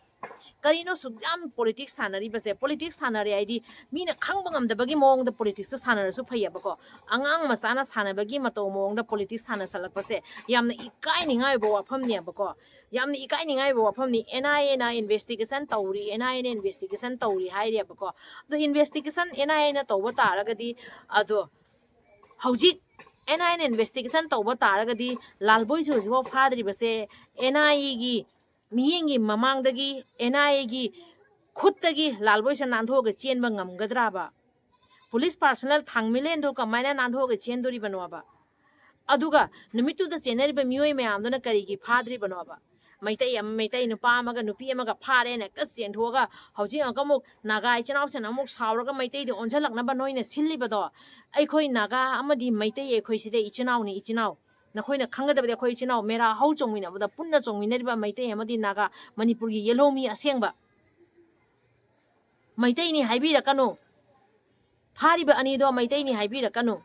ꯀꯔꯤꯅꯣ ꯁꯨꯛ ꯌꯥꯝ ꯄꯣꯂꯤꯇꯤꯛꯁ ꯁꯥꯟꯅꯔꯤꯕꯁꯦ? ꯄꯣꯂꯤꯇꯤꯛꯁ ꯁꯥꯟꯅꯔꯦ ꯍꯥꯏꯗꯤ ꯃꯤꯅ ꯈꯪꯕ ꯉꯝꯗꯕꯒꯤ ꯃꯑꯣꯡꯗ ꯄꯣꯂꯤꯇꯤꯛꯁꯇꯣ ꯁꯥꯟꯅꯔꯁꯨ ꯐꯩꯌꯦꯕꯀꯣ, ꯑꯉꯥꯡ ꯃꯆꯥꯅ ꯁꯥꯟꯅꯕꯒꯤ ꯃꯇꯧ ꯃꯑꯣꯡꯗ ꯄꯣꯂꯤꯇꯤꯛꯁ ꯁꯥꯟꯅꯁꯜꯂꯛꯄꯁꯦ ꯌꯥꯝꯅ ꯏꯀꯥꯏꯅꯤꯡꯉꯥꯏ ꯑꯣꯏꯕ ꯋꯥꯐꯝꯅꯦꯕꯀꯣ꯫ ꯌꯥꯝꯅ ꯏꯀꯥꯏꯅꯤꯡꯉꯥꯏ ꯑꯣꯏꯕ ꯋꯥꯐꯝꯅꯤ꯫ ꯑꯦꯟ ꯑꯥꯏ ꯑꯦꯅ ꯏꯟꯚꯦꯁꯇꯤꯒꯦꯁꯟ ꯇꯧꯔꯤ, ꯑꯦꯟ ꯑꯥꯏ ꯑꯦꯅ ꯏꯟꯚꯦꯁꯇꯤꯒꯦꯁꯟ ꯇꯧꯔꯤ ꯍꯥꯏꯔꯦꯕꯀꯣ꯫ ꯑꯗꯣ ꯏꯟꯚꯦꯁꯇꯤꯒꯦꯁꯟ ꯑꯦꯟ ꯑꯥꯏ ꯑꯦꯅ ꯇꯧꯕ ꯇꯥꯔꯒꯗꯤ, ꯑꯗꯣ ꯍꯧꯖꯤꯛ ꯑꯦꯟ ꯑꯥꯏ ꯑꯦꯅ ꯏꯟꯚꯦꯁꯇꯤꯒꯦꯁꯟ ꯇꯧꯕ ꯇꯥꯔꯒꯗꯤ ꯂꯥꯜꯕꯣꯏꯁꯦ ꯍꯧꯖꯤꯛꯐꯥꯎ ꯐꯥꯗ꯭ꯔꯤꯕꯁꯦ ꯑꯦꯟ ꯑꯥꯏ ꯑꯦꯒꯤ ꯃꯤꯠꯌꯦꯡꯒꯤ ꯃꯃꯥꯡꯗꯒꯤ, ꯑꯦꯟ ꯑꯥꯏ ꯑꯦꯒꯤ ꯈꯨꯠꯇꯒꯤ ꯂꯥꯜꯕꯣꯏꯁꯦ ꯅꯥꯟꯊꯣꯛꯑꯒ ꯆꯦꯟꯕ ꯉꯝꯒꯗ꯭ꯔꯥꯕ? ꯄꯨꯂꯤꯁ ꯄꯥꯔꯁꯅꯦꯜ ꯊꯥꯡꯃꯩꯂꯦꯟꯗꯣ ꯀꯃꯥꯏꯅ ꯅꯥꯟꯊꯣꯛꯑꯒ ꯆꯦꯟꯗꯣꯔꯤꯕꯅꯣꯕ? ꯑꯗꯨꯒ ꯅꯨꯃꯤꯠꯇꯨꯗ ꯆꯦꯟꯅꯔꯤꯕ ꯃꯤꯑꯣꯏ ꯃꯌꯥꯝꯗꯨꯅ ꯀꯔꯤꯒꯤ ꯐꯥꯗ꯭ꯔꯤꯕꯅꯣꯕ? ꯃꯩꯇꯩ ꯑꯃ, ꯃꯩꯇꯩ ꯅꯨꯄꯥ ꯑꯃꯒ ꯅꯨꯄꯤ ꯑꯃꯒ ꯐꯥꯔꯦꯅ ꯍꯦꯛꯇ ꯆꯦꯟꯊꯣꯛꯑꯒ ꯍꯧꯖꯤꯛ ꯑꯃꯨꯛꯀ ꯑꯃꯨꯛ ꯅꯥꯒꯥ ꯏꯆꯤꯟ ꯏꯅꯥꯎꯁꯤꯡꯅ ꯑꯃꯨꯛ ꯁꯥꯎꯔꯒ ꯃꯩꯇꯩꯗ ꯑꯣꯟꯁꯤꯜꯂꯛꯅꯕ ꯅꯣꯏꯅ ꯁꯤꯜꯂꯤꯕꯗꯣ? ꯑꯩꯈꯣꯏ ꯅꯥꯒꯥ ꯑꯃꯗꯤ ꯃꯩꯇꯩ ꯑꯩꯈꯣꯏꯁꯤꯗ ꯏꯆꯤꯟ ꯏꯅꯥꯎꯅꯤ, ꯏꯆꯤꯟ ꯏꯅꯥꯎ꯫ ꯅꯈꯣꯏꯅ ꯈꯪꯒꯗꯕꯗꯤ ꯑꯩꯈꯣꯏ ꯏꯆꯤꯟ ꯏꯅꯥꯎ ꯃꯦꯔꯥ ꯍꯧ ꯆꯣꯡꯃꯤꯟꯅꯕꯗ ꯄꯨꯟꯅ ꯆꯣꯡꯃꯤꯟꯅꯔꯤꯕ ꯃꯩꯇꯩ ꯑꯃꯗꯤ ꯅꯥꯒꯥ, ꯃꯅꯤꯄꯨꯔꯒꯤ ꯌꯦꯜꯍꯧꯃꯤ ꯑꯁꯦꯡꯕ ꯃꯩꯇꯩꯅꯤ ꯍꯥꯏꯕꯤꯔꯛꯀꯅꯨ꯫ ꯐꯥꯔꯤꯕ ꯑꯅꯤꯗꯣ ꯃꯩꯇꯩꯅꯤ ꯍꯥꯏꯕꯤꯔꯛꯀꯅꯨ꯫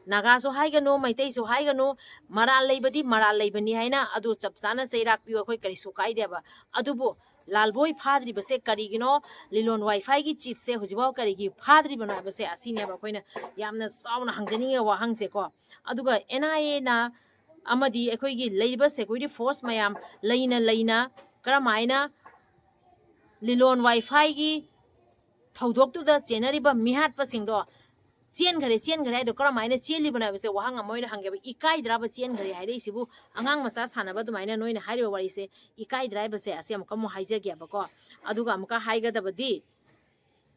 ꯅꯥꯒꯥꯁꯨ ꯍꯥꯏꯒꯅꯨ, ꯃꯩꯇꯩꯁꯨ ꯍꯥꯏꯒꯅꯨ꯫ ꯃꯔꯥꯜ ꯂꯩꯕꯗꯤ ꯃꯔꯥꯜ ꯂꯩꯕꯅꯤ ꯍꯥꯏꯅ ꯑꯗꯨ ꯆꯞ ꯆꯥꯅ ꯆꯩꯔꯥꯛ ꯄꯤꯌꯨ, ꯑꯩꯈꯣꯏ ꯀꯔꯤꯁꯨ ꯀꯥꯏꯗꯦꯕ꯫ ꯑꯗꯨꯕꯨ ꯂꯥꯜꯕꯣꯏ ꯐꯥꯗ꯭ꯔꯤꯕꯁꯦ ꯀꯔꯤꯒꯤꯅꯣ? ꯂꯤꯂꯣꯟ ꯋꯥꯏꯐꯥꯏꯒꯤ ꯆꯤꯞꯁꯦ ꯍꯧꯖꯤꯛꯐꯥꯎ ꯀꯔꯤꯒꯤ ꯐꯥꯗ꯭ꯔꯤꯕꯅꯣ ꯍꯥꯏꯕꯁꯦ ꯑꯁꯤꯅꯦꯕ ꯑꯩꯈꯣꯏꯅ ꯌꯥꯝꯅ ꯆꯥꯎꯅ ꯍꯪꯖꯅꯤꯡꯉꯤ ꯋꯥꯍꯪꯁꯦꯀꯣ꯫ ꯑꯗꯨꯒ ꯑꯦꯟ ꯑꯥꯏ ꯑꯦꯅ ꯑꯃꯗꯤ ꯑꯩꯈꯣꯏꯒꯤ ꯂꯩꯔꯤꯕ security force ꯃꯌꯥꯝ ꯂꯩꯅ ꯂꯩꯅ ꯀꯔꯝꯍꯥꯏꯅ ꯂꯤꯂꯣꯟ ꯋꯥꯏꯐꯥꯏꯒꯤ ꯊꯧꯗꯣꯛꯇꯨꯗ ꯆꯦꯟꯅꯔꯤꯕ ꯃꯤꯍꯥꯠꯄꯁꯤꯡꯗꯣ ꯆꯦꯟꯈ꯭ꯔꯦ, ꯆꯦꯟꯈ꯭ꯔꯦ ꯍꯥꯏꯗꯣ ꯀꯔꯝꯍꯥꯏꯅ ꯆꯦꯜꯂꯤꯕꯅꯣ ꯍꯥꯏꯕꯁꯦ ꯋꯥꯍꯪ ꯑꯃ ꯑꯣꯏꯅ ꯍꯪꯒꯦꯕ꯫ ꯏꯀꯥꯏꯗ꯭ꯔꯕ ꯆꯦꯟꯈ꯭ꯔꯦ ꯍꯥꯏꯔꯛꯏꯁꯤꯕꯨ? ꯑꯉꯥꯡ ꯃꯆꯥ ꯁꯥꯟꯅꯕ ꯑꯗꯨꯃꯥꯏꯅ ꯅꯣꯏꯅ ꯍꯥꯏꯔꯤꯕ ꯋꯥꯔꯤꯁꯦ ꯏꯀꯥꯏꯗ꯭ꯔꯥ ꯍꯥꯏꯕꯁꯦ ꯑꯁꯤ ꯑꯃꯨꯛꯀ ꯑꯃꯨꯛ ꯍꯥꯏꯖꯒꯦꯕꯀꯣ꯫ ꯑꯗꯨꯒ ꯑꯃꯨꯛꯀ ꯍꯥꯏꯒꯗꯕꯗꯤ,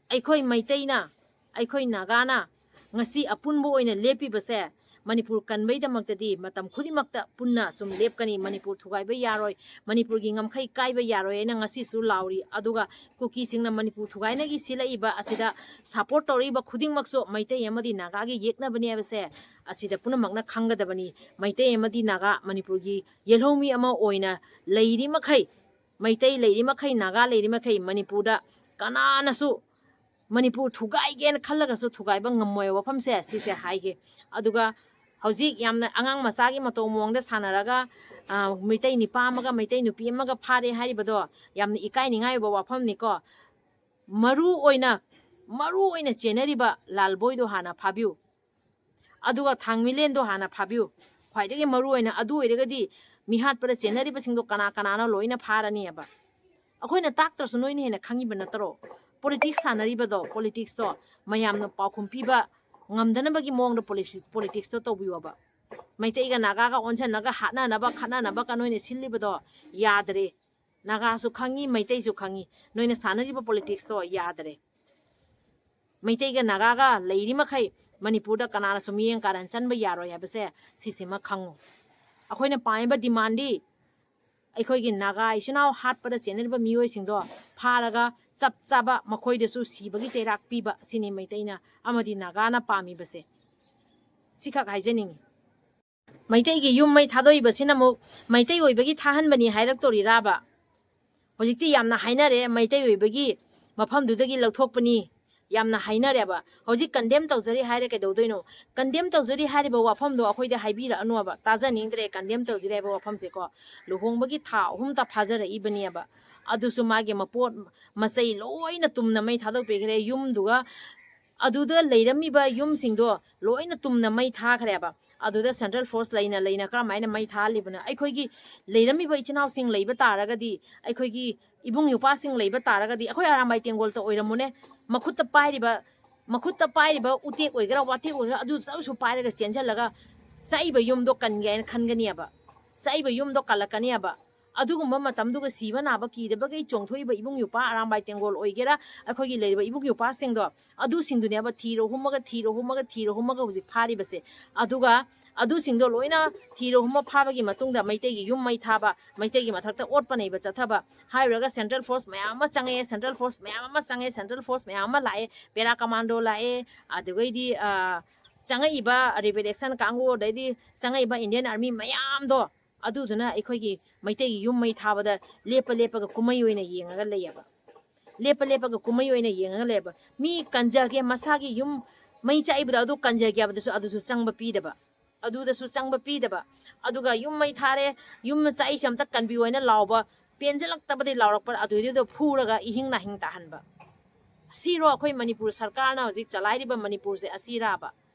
ꯑꯩꯈꯣꯏ ꯃꯩꯇꯩꯅ, ꯑꯩꯈꯣꯏ ꯅꯥꯒꯥꯅ ꯉꯁꯤ ꯑꯄꯨꯟꯕ ꯑꯣꯏꯅ ꯂꯦꯞꯄꯤꯕꯁꯦ ꯃꯅꯤꯄꯨꯔ ꯀꯟꯕꯩꯗꯃꯛꯇꯗꯤ ꯃꯇꯝ ꯈꯨꯗꯤꯡꯃꯛꯇ ꯄꯨꯟꯅ ꯁꯨꯝ ꯂꯦꯞꯀꯅꯤ꯫ ꯃꯅꯤꯄꯨꯔ ꯊꯨꯒꯥꯏꯕ ꯌꯥꯔꯣꯏ, ꯃꯅꯤꯄꯨꯔꯒꯤ ꯉꯝꯈꯩ ꯀꯥꯏꯕ ꯌꯥꯔꯣꯏ ꯍꯥꯏꯅ ꯉꯁꯤꯁꯨ ꯂꯥꯎꯔꯤ꯫ ꯑꯗꯨꯒ ꯀꯨꯀꯤꯁꯤꯡꯅ ꯃꯅꯤꯄꯨꯔ ꯊꯨꯒꯥꯏꯅꯒꯤ ꯁꯤꯜꯂꯛꯏꯕ ꯑꯁꯤꯗ support ꯇꯧꯔꯛꯏꯕ ꯈꯨꯗꯤꯡꯃꯛꯁꯨ ꯃꯩꯇꯩ ꯑꯃꯗꯤ ꯅꯥꯒꯥꯒꯤ ꯌꯦꯛꯅꯕꯅꯦ ꯍꯥꯏꯕꯁꯦ ꯑꯁꯤꯗ ꯄꯨꯝꯅꯃꯛꯅ ꯈꯪꯒꯗꯕꯅꯤ꯫ ꯃꯩꯇꯩ ꯑꯃꯗꯤ ꯅꯥꯒꯥ ꯃꯅꯤꯄꯨꯔꯒꯤ ꯌꯦꯜꯍꯧꯃꯤ ꯑꯃ ꯑꯣꯏꯅ ꯂꯩꯔꯤ ꯃꯈꯩ, ꯃꯩꯇꯩ ꯂꯩꯔꯤ ꯃꯈꯩ, ꯅꯥꯒꯥ ꯂꯩꯔꯤ ꯃꯈꯩ ꯃꯅꯤꯄꯨꯔꯗ ꯀꯅꯥꯅꯁꯨ ꯃꯅꯤꯄꯨꯔ ꯊꯨꯒꯥꯏꯒꯦꯅ ꯈꯜꯂꯒꯁꯨ ꯊꯨꯒꯥꯏꯕ ꯉꯝꯃꯣꯏ ꯋꯥꯐꯝꯁꯦ ꯁꯤꯁꯦ ꯍꯥꯏꯒꯦ꯫ ꯑꯗꯨꯒ ꯍꯧꯖꯤꯛ ꯌꯥꯝꯅ ꯑꯉꯥꯡ ꯃꯆꯥꯒꯤ ꯃꯇꯧ ꯃꯑꯣꯡꯗ ꯁꯥꯟꯅꯔꯒ, ꯑ, ꯃꯩꯇꯩ ꯅꯤꯄꯥ ꯑꯃꯒ ꯃꯩꯇꯩ ꯅꯨꯄꯤ ꯑꯃꯒ ꯐꯥꯔꯦ ꯍꯥꯏꯔꯤꯕꯗꯣ ꯌꯥꯝꯅ ꯏꯀꯥꯏꯅꯤꯡꯉꯥꯏ ꯑꯣꯏꯕ ꯋꯥꯐꯝꯅꯤꯀꯣ꯫ ꯃꯔꯨ ꯑꯣꯏꯅ, ꯃꯔꯨ ꯑꯣꯏꯅ ꯆꯦꯟꯅꯔꯤꯕ ꯂꯥꯜꯕꯣꯏꯗꯣ ꯍꯥꯟꯅ ꯐꯥꯕꯤꯌꯨ, ꯑꯗꯨꯒ ꯊꯥꯡꯃꯤꯂꯦꯟꯗꯣ ꯍꯥꯟꯅ ꯐꯥꯕꯤꯌꯨ꯫ ꯈ꯭ꯋꯥꯏꯗꯒꯤ ꯃꯔꯨ ꯑꯣꯏꯅ ꯑꯗꯨ ꯑꯣꯏꯔꯒꯗꯤ ꯃꯤꯍꯥꯠꯄꯗ ꯆꯦꯟꯅꯔꯤꯕꯁꯤꯡꯗꯣ ꯀꯅꯥ ꯀꯅꯥꯅꯣ ꯂꯣꯏꯅ ꯐꯥꯔꯅꯤꯕ꯫ ꯑꯩꯈꯣꯏꯅ ꯇꯥꯛꯇ꯭ꯔꯁꯨ ꯅꯣꯏꯅ ꯍꯦꯟꯅ ꯈꯪꯉꯤꯕ ꯅꯠꯇ꯭ꯔꯣ? Politics ꯁꯥꯟꯅꯔꯤꯕꯗꯣ, politics ꯇꯣ ꯃꯌꯥꯝꯅ ꯄꯥꯎꯈꯨꯝ ꯄꯤꯕ ꯉꯝꯗꯅꯕꯒꯤ ꯃꯑꯣꯡꯗ politics, politics ꯇꯣ ꯇꯧꯕꯤꯌꯣꯕ꯫ ꯃꯩꯇꯩꯒ ꯅꯥꯒꯥꯒ ꯑꯣꯟꯁꯤꯟꯅꯒ ꯍꯥꯠꯅꯅꯕ, ꯈꯠꯅꯅꯕꯒ ꯅꯣꯏꯅ ꯁꯤꯜꯂꯤꯕꯗꯣ ꯌꯥꯗ꯭ꯔꯦ꯫ ꯅꯥꯒꯥꯁꯨ ꯈꯪꯉꯤ, ꯃꯩꯇꯩꯁꯨ ꯈꯪꯉꯤ, ꯅꯣꯏꯅ ꯁꯥꯟꯅꯔꯤꯕ politics ꯇꯣ ꯌꯥꯗ꯭ꯔꯦ꯫ ꯃꯩꯇꯩꯒ ꯅꯥꯒꯥꯒ ꯂꯩꯔꯤ ꯃꯈꯩ ꯃꯅꯤꯄꯨꯔꯗ ꯀꯅꯥꯅꯁꯨ ꯃꯤꯠꯌꯦꯡ ꯀꯥꯔꯟ ꯆꯟꯕ ꯌꯥꯔꯣꯏ ꯍꯥꯏꯕꯁꯦ ꯁꯤꯁꯤꯃ ꯈꯪꯉꯨ꯫ ꯑꯩꯈꯣꯏꯅ ꯄꯥꯝꯃꯤꯕ demand ꯗꯤ ꯑꯩꯈꯣꯏꯒꯤ ꯅꯥꯒꯥ ꯏꯆꯤꯟ ꯏꯅꯥꯎ ꯍꯥꯠꯄꯗ ꯆꯦꯟꯅꯔꯤꯕ ꯃꯤꯑꯣꯏꯁꯤꯡꯗꯣ ꯐꯥꯔꯒ ꯆꯞ ꯆꯥꯕ ꯃꯈꯣꯏꯗꯁꯨ ꯁꯤꯕꯒꯤ ꯆꯩꯔꯥꯛ ꯄꯤꯕ, ꯁꯤꯅꯤ ꯃꯩꯇꯩꯅ ꯑꯃꯗꯤ ꯅꯥꯒꯥꯅ ꯄꯥꯝꯃꯤꯕꯁꯦ꯫ ꯁꯤꯈꯛ ꯍꯥꯏꯖꯅꯤꯡꯉꯤ꯫ ꯃꯩꯇꯩꯒꯤ ꯌꯨꯝ ꯃꯩ ꯊꯥꯗꯣꯛꯏꯕꯁꯤꯅ ꯑꯃꯨꯛ ꯃꯩꯇꯩ ꯑꯣꯏꯕꯒꯤ ꯊꯥꯍꯟꯕꯅꯤ ꯍꯥꯏꯔꯛꯇꯣꯔꯤꯔꯥꯕ? ꯍꯧꯖꯤꯛꯇꯤ ꯌꯥꯝꯅ ꯍꯥꯏꯅꯔꯦ, ꯃꯩꯇꯩ ꯑꯣꯏꯕꯒꯤ ꯃꯐꯝꯗꯨꯗꯒꯤ ꯂꯧꯊꯣꯛꯄꯅꯤ, ꯌꯥꯝꯅ ꯍꯥꯏꯅꯔꯦꯕ꯫ ꯍꯧꯖꯤꯛ condemn ꯇꯧꯖꯔꯤ ꯍꯥꯏꯔꯦ ꯀꯩꯗꯧꯗꯣꯏꯅꯣ? Condemn ꯇꯧꯖꯔꯤ ꯍꯥꯏꯔꯤꯕ ꯋꯥꯐꯝꯗꯣ ꯑꯩꯈꯣꯏꯗ ꯍꯥꯏꯕꯤꯔꯛꯑꯅꯣꯕ, ꯇꯥꯖꯅꯤꯡꯗ꯭ꯔꯦ condemn ꯇꯧꯖꯔꯤ ꯍꯥꯏꯕ ꯋꯥꯐꯝꯁꯦꯀꯣ꯫ ꯂꯨꯍꯣꯡꯕꯒꯤ ꯊꯥ ꯑꯍꯨꯝꯇ ꯐꯥꯖꯔꯛꯏꯕꯅꯦꯕ, ꯑꯗꯨꯁꯨ ꯃꯥꯒꯤ ꯃꯄꯣꯠ ꯃꯆꯩ ꯂꯣꯏꯅ ꯇꯨꯝꯅ ꯃꯩ ꯊꯥꯗꯣꯛꯄꯤꯈ꯭ꯔꯦ꯫ ꯌꯨꯝꯗꯨꯒ ꯑꯗꯨꯗ ꯂꯩꯔꯝꯃꯤꯕ ꯌꯨꯝꯁꯤꯡꯗꯣ ꯂꯣꯏꯅ ꯇꯨꯝꯅ ꯃꯩ ꯊꯥꯈ꯭ꯔꯦꯕ꯫ ꯑꯗꯨꯗ central force ꯂꯩꯅ ꯂꯩꯅ ꯀꯔꯝꯍꯥꯏꯅ ꯃꯩ ꯊꯥꯍꯜꯂꯤꯕꯅꯣ? ꯑꯩꯈꯣꯏꯒꯤ ꯂꯩꯔꯝꯃꯤꯕ ꯏꯆꯤꯟ ꯏꯅꯥꯎꯁꯤꯡ ꯂꯩꯕ ꯇꯥꯔꯒꯗꯤ, ꯑꯩꯈꯣꯏꯒꯤ ꯏꯕꯨꯡ ꯏꯄ꯭ꯋꯥꯁꯤꯡ ꯂꯩꯕ ꯇꯥꯔꯒꯗꯤ, ꯑꯩꯈꯣꯏ ꯑꯔꯥꯝꯕꯥꯏ ꯇꯦꯡꯒꯣꯜꯇ ꯑꯣꯏꯔꯝꯃꯨꯅꯦ, ꯃꯈꯨꯠꯇ ꯄꯥꯏꯔꯤꯕ, ꯃꯈꯨꯠꯇ ꯄꯥꯏꯔꯤꯕ ꯎꯇꯦꯛ ꯑꯣꯏꯒꯦꯔꯥ, ꯋꯥꯇꯦꯛ ꯑꯣꯏꯒꯦꯔꯥ, ꯑꯗꯨꯇꯁꯨ ꯄꯥꯏꯔꯒ ꯆꯦꯟꯁꯤꯜꯂꯒ ꯆꯥꯛꯏꯕ ꯌꯨꯝꯗꯣ ꯀꯟꯒꯦ ꯍꯥꯏꯅ ꯈꯟꯒꯅꯤꯕ, ꯆꯥꯛꯏꯕ ꯌꯨꯝꯗꯣ ꯀꯜꯂꯛꯀꯅꯤꯕ꯫ ꯑꯗꯨꯒꯨꯝꯕ ꯃꯇꯝꯗꯨꯒ ꯁꯤꯕ ꯅꯥꯕ ꯀꯤꯗꯕꯒꯤ ꯆꯣꯡꯊꯣꯛꯏꯕ ꯏꯕꯨꯡ ꯏꯄ꯭ꯋꯥ, ꯑꯔꯥꯝꯕꯥꯏ ꯇꯦꯡꯒꯣꯜ ꯑꯣꯏꯒꯦꯔꯥ, ꯑꯩꯈꯣꯏꯒꯤ ꯂꯩꯔꯤꯕ ꯏꯕꯨꯡ ꯏꯄ꯭ꯋꯥꯁꯤꯡꯗꯣ, ꯑꯗꯨꯁꯤꯡꯗꯨꯅꯦꯕ ꯊꯤꯔ ꯍꯨꯝꯃꯒ, ꯊꯤꯔ ꯍꯨꯝꯃꯒ, ꯊꯤꯔ ꯍꯨꯝꯃꯒ ꯍꯧꯖꯤꯛ ꯐꯥꯔꯤꯕꯁꯦ꯫ ꯑꯗꯨꯒ ꯑꯗꯨꯁꯤꯡꯗꯣ ꯂꯣꯏꯅ ꯊꯤꯔ ꯍꯨꯝꯃ ꯐꯥꯕꯒꯤ ꯃꯇꯨꯡꯗ ꯃꯩꯇꯩꯒꯤ ꯌꯨꯝ ꯃꯩ ꯊꯥꯕ, ꯃꯩꯇꯩꯒꯤ ꯃꯊꯛꯇ ꯑꯣꯠꯄ ꯅꯩꯕ ꯆꯠꯊꯕ, ꯍꯥꯏꯔꯨꯔꯒ central force ꯃꯌꯥꯝ ꯑꯃ ꯆꯪꯉꯛꯑꯦ, central force ꯃꯌꯥꯝ ꯑꯃ ꯆꯪꯉꯛꯑꯦ, central force ꯃꯌꯥꯝ ꯑꯃ ꯂꯥꯛꯑꯦ, para commando ꯂꯥꯛꯑꯦ, ꯑꯗꯨꯒꯩꯗꯤ, ꯑ, ꯆꯪꯉꯛꯏꯕ rebel action ꯀꯥꯡꯕꯨ, ꯑꯗꯩꯗꯤ ꯆꯪꯉꯛꯏꯕ Indian Army ꯃꯌꯥꯝꯗꯣ, ꯑꯗꯨꯗꯨꯅ ꯑꯩꯈꯣꯏꯒꯤ ꯃꯩꯇꯩꯒꯤ ꯌꯨꯝ ꯃꯩ ꯊꯥꯕꯗ ꯂꯦꯞꯄ ꯂꯦꯞꯄꯒ ꯀꯨꯝꯍꯩ ꯑꯣꯏꯅ ꯌꯦꯡꯉꯒ ꯂꯩꯌꯦꯕ꯫ ꯂꯦꯞꯄ ꯂꯦꯞꯄꯒ ꯀꯨꯝꯍꯩ ꯑꯣꯏꯅ ꯌꯦꯡꯉꯒ ꯂꯩꯌꯦꯕ꯫ ꯃꯤ ꯀꯟꯖꯒꯦ, ꯃꯁꯥꯒꯤ ꯌꯨꯝ ꯃꯩ ꯆꯥꯛꯏꯕꯗ ꯑꯗꯨ ꯀꯟꯖꯒꯦ ꯍꯥꯏꯕꯗꯁꯨ ꯑꯗꯨꯁꯨ ꯆꯪꯕ ꯄꯤꯗꯕ꯫ ꯑꯗꯨꯗꯁꯨ ꯆꯪꯕ ꯄꯤꯗꯕ꯫ ꯑꯗꯨꯒ ꯌꯨꯝ ꯃꯩ ꯊꯥꯔꯦ, ꯌꯨꯝ ꯆꯥꯛꯏꯁꯦ ꯑꯝꯇ ꯀꯟꯕꯤꯌꯨ ꯍꯥꯏꯅ ꯂꯥꯎꯕ, ꯄꯦꯟꯖꯜꯂꯛꯇꯕꯗꯤ ꯂꯥꯎꯔꯛꯄ, ꯑꯗꯨꯏꯗꯨꯗ ꯐꯨꯔꯒ ꯏꯍꯤꯡ ꯅꯥꯍꯤꯡ ꯇꯥꯍꯟꯕ꯫ ꯑꯁꯤꯔꯣ ꯑꯩꯈꯣꯏ ꯃꯅꯤꯄꯨꯔ ꯁꯔꯀꯥꯔꯅ ꯍꯧꯖꯤꯛ ꯆꯂꯥꯏꯔꯤꯕ ꯃꯅꯤꯄꯨꯔꯁꯦ? ꯑꯁꯤꯔꯥꯕ?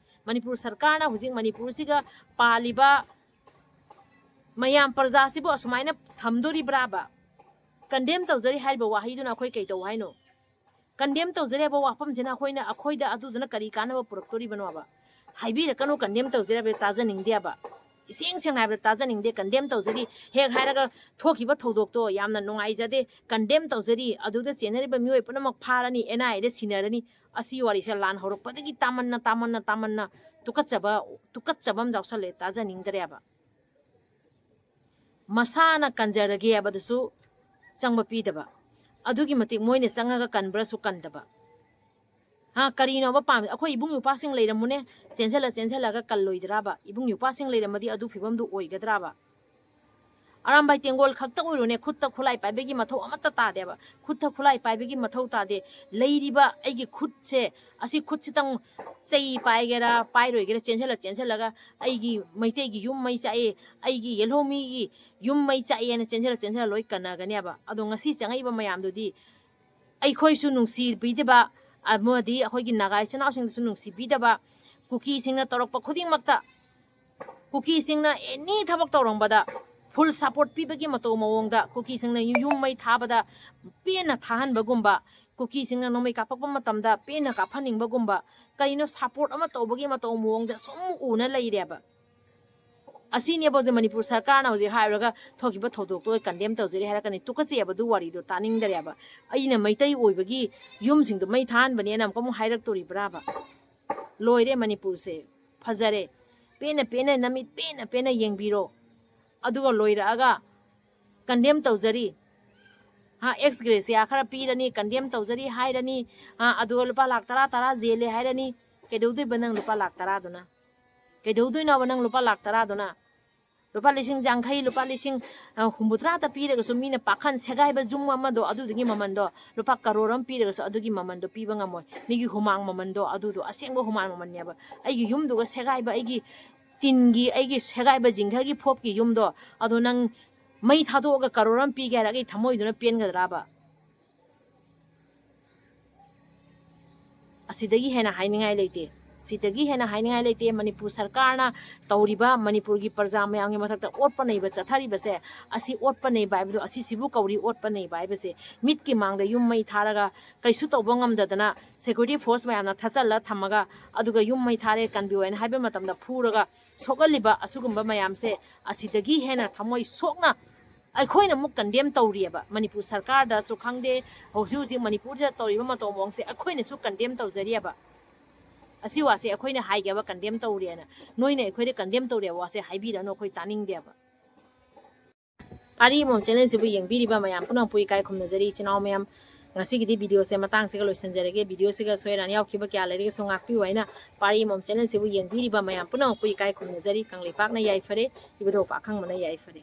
ꯃꯅꯤꯄꯨꯔ ꯁꯔꯀꯥꯔꯅ ꯍꯧꯖꯤꯛ ꯃꯅꯤꯄꯨꯔꯁꯤꯒ ꯄꯥꯜꯂꯤꯕ ꯃꯌꯥꯝ ꯄ꯭ꯔꯖꯥꯁꯤꯕꯨ ꯑꯁꯨꯃꯥꯏꯅ ꯊꯝꯗꯣꯔꯤꯕ꯭ꯔꯥꯕ? Condemn ꯇꯧꯖꯔꯤ ꯍꯥꯏꯔꯤꯕ ꯋꯥꯍꯩꯗꯨꯅ ꯑꯩꯈꯣꯏ ꯀꯩ ꯇꯧ ꯍꯥꯏꯅꯣ? Condemn ꯇꯧꯖꯔꯤ ꯍꯥꯏꯕ ꯋꯥꯐꯝꯁꯤꯅ ꯑꯩꯈꯣꯏꯅ, ꯑꯩꯈꯣꯏꯗ ꯑꯗꯨꯗꯨꯅ ꯀꯔꯤ ꯀꯥꯟꯅꯕ ꯄꯨꯔꯛꯇꯣꯔꯤꯕꯅꯣꯕ? ꯍꯥꯏꯕꯤꯔꯛꯀꯅꯨ, condemn ꯇꯧꯖꯔꯤ ꯍꯥꯏꯕ ꯇꯥꯖꯅꯤꯡꯗꯦꯕ꯫ ꯏꯁꯦꯡ ꯁꯦꯡꯅ ꯍꯥꯏꯕꯗ ꯇꯥꯖꯅꯤꯡꯗꯦ꯫ Condemn ꯇꯧꯖꯔꯤ ꯍꯦꯛ ꯍꯥꯏꯔꯒ ꯊꯣꯛꯈꯤꯕ ꯊꯧꯗꯣꯛꯇꯣ ꯌꯥꯝꯅ ꯅꯨꯡꯉꯥꯏꯖꯗꯦ꯫ Condemn ꯇꯧꯖꯔꯤ, ꯑꯗꯨꯗ ꯆꯦꯟꯅꯔꯤꯕ ꯃꯤꯑꯣꯏ ꯄꯨꯝꯅꯃꯛ ꯐꯥꯔꯅꯤ, NIA ꯗ ꯁꯤꯟꯅꯔꯅꯤ꯫ ꯑꯁꯤ ꯋꯥꯔꯤꯁꯦ ꯂꯥꯟ ꯍꯧꯔꯛꯄꯗꯒꯤ ꯇꯥꯃꯟꯅ, ꯇꯥꯃꯟꯅ, ꯇꯥꯃꯟꯅ ꯇꯨꯀꯠꯆꯕ, ꯇꯨꯀꯠꯆꯕ ꯑꯃ ꯌꯥꯎꯁꯜꯂꯦ, ꯇꯥꯖꯅꯤꯡꯗ꯭ꯔꯦꯕ꯫ ꯃꯁꯥꯅ ꯀꯟꯖꯔꯒꯦ ꯍꯥꯏꯕꯗꯨꯁꯨ ꯆꯪꯕ ꯄꯤꯗꯕ꯫ ꯑꯗꯨꯒꯤ ꯃꯇꯤꯛ ꯃꯣꯏꯅ ꯆꯪꯉꯒ ꯀꯟꯕ꯭ꯔꯥꯁꯨ ꯀꯟꯗꯕ꯫ ꯍꯥ, ꯀꯔꯤꯅꯣꯕ ꯄꯥꯝꯃꯤ? ꯑꯩꯈꯣꯏ ꯏꯕꯨꯡ ꯏꯄ꯭ꯋꯥꯁꯤꯡ ꯂꯩꯔꯝꯃꯨꯅꯦ, ꯆꯦꯟꯁꯤꯜꯂ ꯆꯦꯟꯁꯤꯜꯂꯒ ꯀꯜꯂꯣꯏꯗ꯭ꯔꯥꯕ? ꯏꯕꯨꯡ ꯏꯄ꯭ꯋꯥꯁꯤꯡ ꯂꯩꯔꯝꯃꯗꯤ ꯑꯗꯨ ꯐꯤꯕꯝꯗꯨ ꯑꯣꯏꯒꯗ꯭ꯔꯥꯕ? ꯑꯔꯥꯝꯕꯥꯏ ꯇꯦꯡꯒꯣꯜ ꯈꯛꯇ ꯑꯣꯏꯔꯣꯅꯦ, ꯈꯨꯠꯇ ꯈꯨꯠꯂꯥꯏ ꯄꯥꯏꯕꯒꯤ ꯃꯊꯧ ꯑꯃꯠꯇ ꯇꯥꯗꯦꯕ꯫ ꯈꯨꯠꯇ ꯈꯨꯠꯂꯥꯏ ꯄꯥꯏꯕꯒꯤ ꯃꯊꯧ ꯇꯥꯗꯦ꯫ ꯂꯩꯔꯤꯕ ꯑꯩꯒꯤ ꯈꯨꯠꯁꯦ, ꯑꯁꯤ ꯈꯨꯠꯁꯤꯇꯪ ꯆꯩ ꯄꯥꯏꯒꯦꯔꯥ ꯄꯥꯏꯔꯣꯏꯒꯦꯔꯥ, ꯆꯦꯟꯁꯤꯜꯂ ꯆꯦꯟꯁꯤꯜꯂꯒ ꯑꯩꯒꯤ ꯃꯩꯇꯩꯒꯤ ꯌꯨꯝ ꯃꯩ ꯆꯥꯛꯑꯦ, ꯑꯩꯒꯤ ꯌꯦꯜꯍꯧꯃꯤꯒꯤ ꯌꯨꯝ ꯃꯩ ꯆꯥꯛꯑꯦꯅ ꯆꯦꯟꯁꯤꯜꯂ ꯆꯦꯟꯁꯤꯜꯂ ꯂꯣꯏ ꯀꯟꯅꯒꯅꯦꯕ꯫ ꯑꯗꯣ ꯉꯁꯤ ꯆꯪꯉꯛꯏꯕ ꯃꯌꯥꯝꯗꯨꯗꯤ ꯑꯩꯈꯣꯏꯁꯨ ꯅꯨꯡꯁꯤꯕꯤꯗꯕ, ꯑꯃꯗꯤ ꯑꯩꯈꯣꯏꯒꯤ ꯅꯥꯒꯥ ꯏꯆꯤꯟ ꯏꯅꯥꯎꯁꯤꯡꯗꯁꯨ ꯅꯨꯡꯁꯤꯕꯤꯗꯕ, ꯀꯨꯀꯤꯁꯤꯡꯅ ꯇꯧꯔꯛꯄ ꯈꯨꯗꯤꯡꯃꯛꯇ, ꯀꯨꯀꯤꯁꯤꯡꯅ ꯑꯦꯅꯤ ꯊꯕꯛ ꯇꯧꯔꯝꯕꯗ ꯐꯨꯜ ꯁꯄꯣꯔꯠ ꯄꯤꯕꯒꯤ ꯃꯇꯧ ꯃꯑꯣꯡꯗ, ꯀꯨꯀꯤꯁꯤꯡꯅ ꯌꯨꯝ ꯃꯩ ꯊꯥꯕꯗ ꯄꯦꯟꯅ ꯊꯥꯍꯟꯕꯒꯨꯝꯕ, ꯀꯨꯀꯤꯁꯤꯡꯅ ꯅꯣꯡꯃꯩ ꯀꯥꯞꯄꯛꯄ ꯃꯇꯝꯗ ꯄꯦꯟꯅ ꯀꯥꯞꯍꯟꯅꯤꯡꯕꯒꯨꯝꯕ, ꯀꯔꯤꯅꯣ ꯁꯄꯣꯔꯠ ꯑꯃ ꯇꯧꯕꯒꯤ ꯃꯇꯧ ꯃꯑꯣꯡꯗ ꯁꯨꯝ ꯎꯅ ꯂꯩꯔꯦꯕ꯫ ꯑꯁꯤꯅꯦꯕ ꯍꯧꯖꯤꯛ ꯃꯅꯤꯄꯨꯔ ꯁꯔꯀꯥꯔꯅ ꯍꯧꯖꯤꯛ ꯍꯥꯏꯔꯒ ꯊꯣꯛꯈꯤꯕ ꯊꯧꯗꯣꯛꯇꯣ ꯑꯩ ꯀꯟꯗꯦꯝ ꯇꯧꯖꯔꯤ ꯍꯥꯏꯔꯛꯀꯅꯤ꯫ ꯇꯨꯀꯠꯆꯩꯑꯕ ꯑꯗꯨ ꯋꯥꯔꯤꯗꯣ ꯇꯥꯅꯤꯡꯗꯔꯦꯕ꯫ ꯑꯩꯅ ꯃꯩꯇꯩ ꯑꯣꯏꯕꯒꯤ ꯌꯨꯝꯁꯤꯡꯗꯣ ꯃꯩ ꯊꯥꯍꯟꯕꯅꯦꯅ ꯑꯃꯨꯛꯀ ꯑꯃꯨꯛ ꯍꯥꯏꯔꯛꯇꯣꯔꯤꯕ꯭ꯔꯥꯕ? ꯂꯣꯏꯔꯦ ꯃꯅꯤꯄꯨꯔꯁꯦ꯫ ꯐꯖꯔꯦ꯫ ꯄꯦꯟꯅ ꯄꯦꯟꯅ ꯅꯃꯤꯠ ꯄꯦꯟꯅ ꯄꯦꯟꯅ ꯌꯦꯡꯕꯤꯔꯣ꯫ ꯑꯗꯨꯒ ꯂꯣꯏꯔꯛꯑꯒ ꯀꯟꯗꯦꯝ ꯇꯧꯖꯔꯤ, ꯍꯥ, ꯑꯦꯛꯁ ꯒ꯭ꯔꯦꯁꯤꯌꯥ ꯈꯔ ꯄꯤꯔꯅꯤ, ꯀꯟꯗꯦꯝ ꯇꯧꯖꯔꯤ ꯍꯥꯏꯔꯅꯤ, ꯍꯥ, ꯑꯗꯨꯒ ꯂꯨꯄꯥ ꯂꯥꯛ ꯇꯔꯥ ꯇꯔꯥ ꯖꯦꯜꯂꯦ ꯍꯥꯏꯔꯅꯤ꯫ ꯀꯩꯗꯧꯗꯣꯏꯕ ꯅꯪ ꯂꯨꯄꯥ ꯂꯥꯛ ꯇꯔꯥꯗꯨꯅ? ꯀꯩꯗꯧꯗꯣꯏꯅꯣꯕ ꯅꯪ ꯂꯨꯄꯥ ꯂꯥꯛ ꯇꯔꯥꯗꯨꯅ? ꯂꯨꯄꯥ ꯂꯤꯁꯤꯡ ꯌꯥꯡꯈꯩ, ꯂꯨꯄꯥ ꯂꯤꯁꯤꯡ, ꯑ, ꯍꯨꯝꯐꯨꯇꯔꯥꯗ ꯄꯤꯔꯒꯁꯨ ꯃꯤꯅ ꯄꯥꯈꯟ ꯁꯦꯒꯥꯏꯕ ꯌꯨꯝ ꯑꯃꯗꯣ ꯑꯗꯨꯗꯨꯒꯤ ꯃꯃꯟꯗꯣ, ꯂꯨꯄꯥ ꯀꯔꯣꯔ ꯑꯃ ꯄꯤꯔꯒꯁꯨ ꯑꯗꯨꯒꯤ ꯃꯃꯟꯗꯣ ꯄꯤꯕ ꯉꯝꯃꯣꯏ꯫ ꯃꯤꯒꯤ ꯍꯨꯃꯥꯡ ꯃꯃꯟꯗꯣ, ꯑꯗꯨꯗꯣ ꯑꯁꯦꯡꯕ ꯍꯨꯃꯥꯡ ꯃꯃꯟꯅꯦꯕ꯫ ꯑꯩꯒꯤ ꯌꯨꯝꯗꯨꯒ ꯁꯦꯒꯥꯏꯕ, ꯑꯩꯒꯤ ꯇꯤꯟꯒꯤ, ꯑꯩꯒꯤ ꯁꯦꯒꯥꯏꯕ ꯖꯤꯡꯒꯒꯤ ꯐꯣꯞꯀꯤ ꯌꯨꯝꯗꯣ, ꯑꯗꯣ ꯅꯪ ꯃꯩ ꯊꯥꯗꯣꯛꯑꯒ ꯀꯔꯣꯔ ꯑꯃ ꯄꯤꯒꯦ ꯍꯥꯏꯔꯒ ꯑꯩ ꯊꯃꯣꯏꯗꯨꯅ ꯄꯦꯟꯒꯗ꯭ꯔꯥꯕ? ꯑꯁꯤꯗꯒꯤ ꯍꯦꯟꯅ ꯍꯥꯏꯅꯤꯡꯉꯥꯏ ꯂꯩꯇꯦ꯫ ꯁꯤꯗꯒꯤ ꯍꯦꯟꯅ ꯍꯥꯏꯅꯤꯡꯉꯥꯏ ꯂꯩꯇꯦ꯫ ꯃꯅꯤꯄꯨꯔ ꯁꯔꯀꯥꯔꯅ ꯇꯧꯔꯤꯕ, ꯃꯅꯤꯄꯨꯔꯒꯤ ꯄ꯭ꯔꯖꯥ ꯃꯌꯥꯝꯒꯤ ꯃꯊꯛꯇ ꯑꯣꯠꯄ ꯅꯩꯕ ꯆꯠꯊꯔꯤꯕꯁꯦ, ꯑꯁꯤ ꯑꯣꯠꯄ ꯅꯩꯕ ꯍꯥꯏꯕꯗꯣ, ꯑꯁꯤꯁꯤꯕꯨ ꯀꯧꯔꯤ ꯑꯣꯠꯄ ꯅꯩꯕ ꯍꯥꯏꯕꯁꯦ꯫ ꯃꯤꯠꯀꯤ ꯃꯥꯡꯗ ꯌꯨꯝ ꯃꯩ ꯊꯥꯔꯒ ꯀꯩꯁꯨ ꯇꯧꯕ ꯉꯝꯗꯗꯅ security force ꯃꯌꯥꯝꯅ ꯊꯠꯆꯜꯂ ꯊꯝꯃꯒ, ꯑꯗꯨꯒ ꯌꯨꯝ ꯃꯩ ꯊꯥꯔꯦ ꯀꯟꯕꯤꯌꯨ ꯍꯥꯏꯅ ꯍꯥꯏꯕ ꯃꯇꯝꯗ ꯐꯨꯔꯒ ꯁꯣꯛꯍꯜꯂꯤꯕ ꯑꯁꯤꯒꯨꯝꯕ ꯃꯌꯥꯝꯁꯦ, ꯑꯁꯤꯗꯒꯤ ꯍꯦꯟꯅ ꯊꯃꯣꯏ ꯁꯣꯛꯅ ꯑꯩꯈꯣꯏꯅ ꯑꯃꯨꯛ ꯀꯟꯗꯦꯝ ꯇꯧꯔꯤꯑꯕ꯫ ꯃꯅꯤꯄꯨꯔ ꯁꯔꯀꯥꯔꯗꯁꯨ ꯈꯪꯗꯦ, ꯍꯧꯖꯤꯛ ꯍꯧꯖꯤꯛ ꯃꯅꯤꯄꯨꯔꯁꯤꯗ ꯇꯧꯔꯤꯕ ꯃꯇꯧ ꯃꯑꯣꯡꯁꯦ ꯑꯩꯈꯣꯏꯅꯁꯨ ꯀꯟꯗꯦꯝ ꯇꯧꯖꯔꯤꯑꯕ꯫ ꯑꯁꯤ ꯋꯥꯁꯦ ꯑꯩꯈꯣꯏꯅ ꯍꯥꯏꯒꯦꯕ ꯀꯟꯗꯦꯝ ꯇꯧꯔꯦꯅ, ꯅꯣꯏꯅ ꯑꯩꯈꯣꯏꯗ ꯀꯟꯗꯦꯝ ꯇꯧꯔꯦꯕ ꯋꯥꯁꯦ ꯍꯥꯏꯕꯤꯔꯅꯨ, ꯑꯩꯈꯣꯏ ꯇꯥꯅꯤꯡꯗꯦꯕ꯫ ꯄꯥꯔꯤ ꯃꯣꯝ ꯆꯦꯅꯦꯜꯁꯤꯕꯨ ꯌꯦꯡꯕꯤꯔꯤꯕ ꯃꯌꯥꯝ ꯄꯨꯝꯅꯃꯛꯄꯨ ꯏꯀꯥꯏ ꯈꯨꯝꯅꯖꯔꯤ꯫ ꯏꯆꯤꯟ ꯏꯅꯥꯎ ꯃꯌꯥꯝ, ꯉꯁꯤꯒꯤꯗꯤ ꯚꯤꯗꯤꯑꯣꯁꯦ ꯃꯇꯥꯡꯁꯤꯒ ꯂꯣꯏꯁꯤꯟꯖꯔꯒꯦ꯫ ꯚꯤꯗꯤꯑꯣꯁꯤꯒ ꯁꯣꯏ ꯑꯔꯥꯟ ꯌꯥꯎꯈꯤꯕ ꯀꯌꯥ ꯂꯩꯔꯒꯁꯨ ꯉꯥꯛꯄꯤꯌꯨ ꯍꯥꯏꯅ ꯄꯥꯔꯤ ꯃꯣꯝ ꯆꯦꯅꯦꯜꯁꯤꯕꯨ ꯌꯦꯡꯕꯤꯔꯤꯕ ꯃꯌꯥꯝ ꯄꯨꯝꯅꯃꯛꯄꯨ ꯏꯀꯥꯏ ꯈꯨꯝꯅꯖꯔꯤ꯫ ꯀꯪꯂꯩꯄꯥꯛꯅ ꯌꯥꯏꯐꯔꯦ, ꯏꯕꯨꯙꯧ ꯄꯥꯈꯪꯕꯅ ꯌꯥꯏꯐꯔꯦ꯫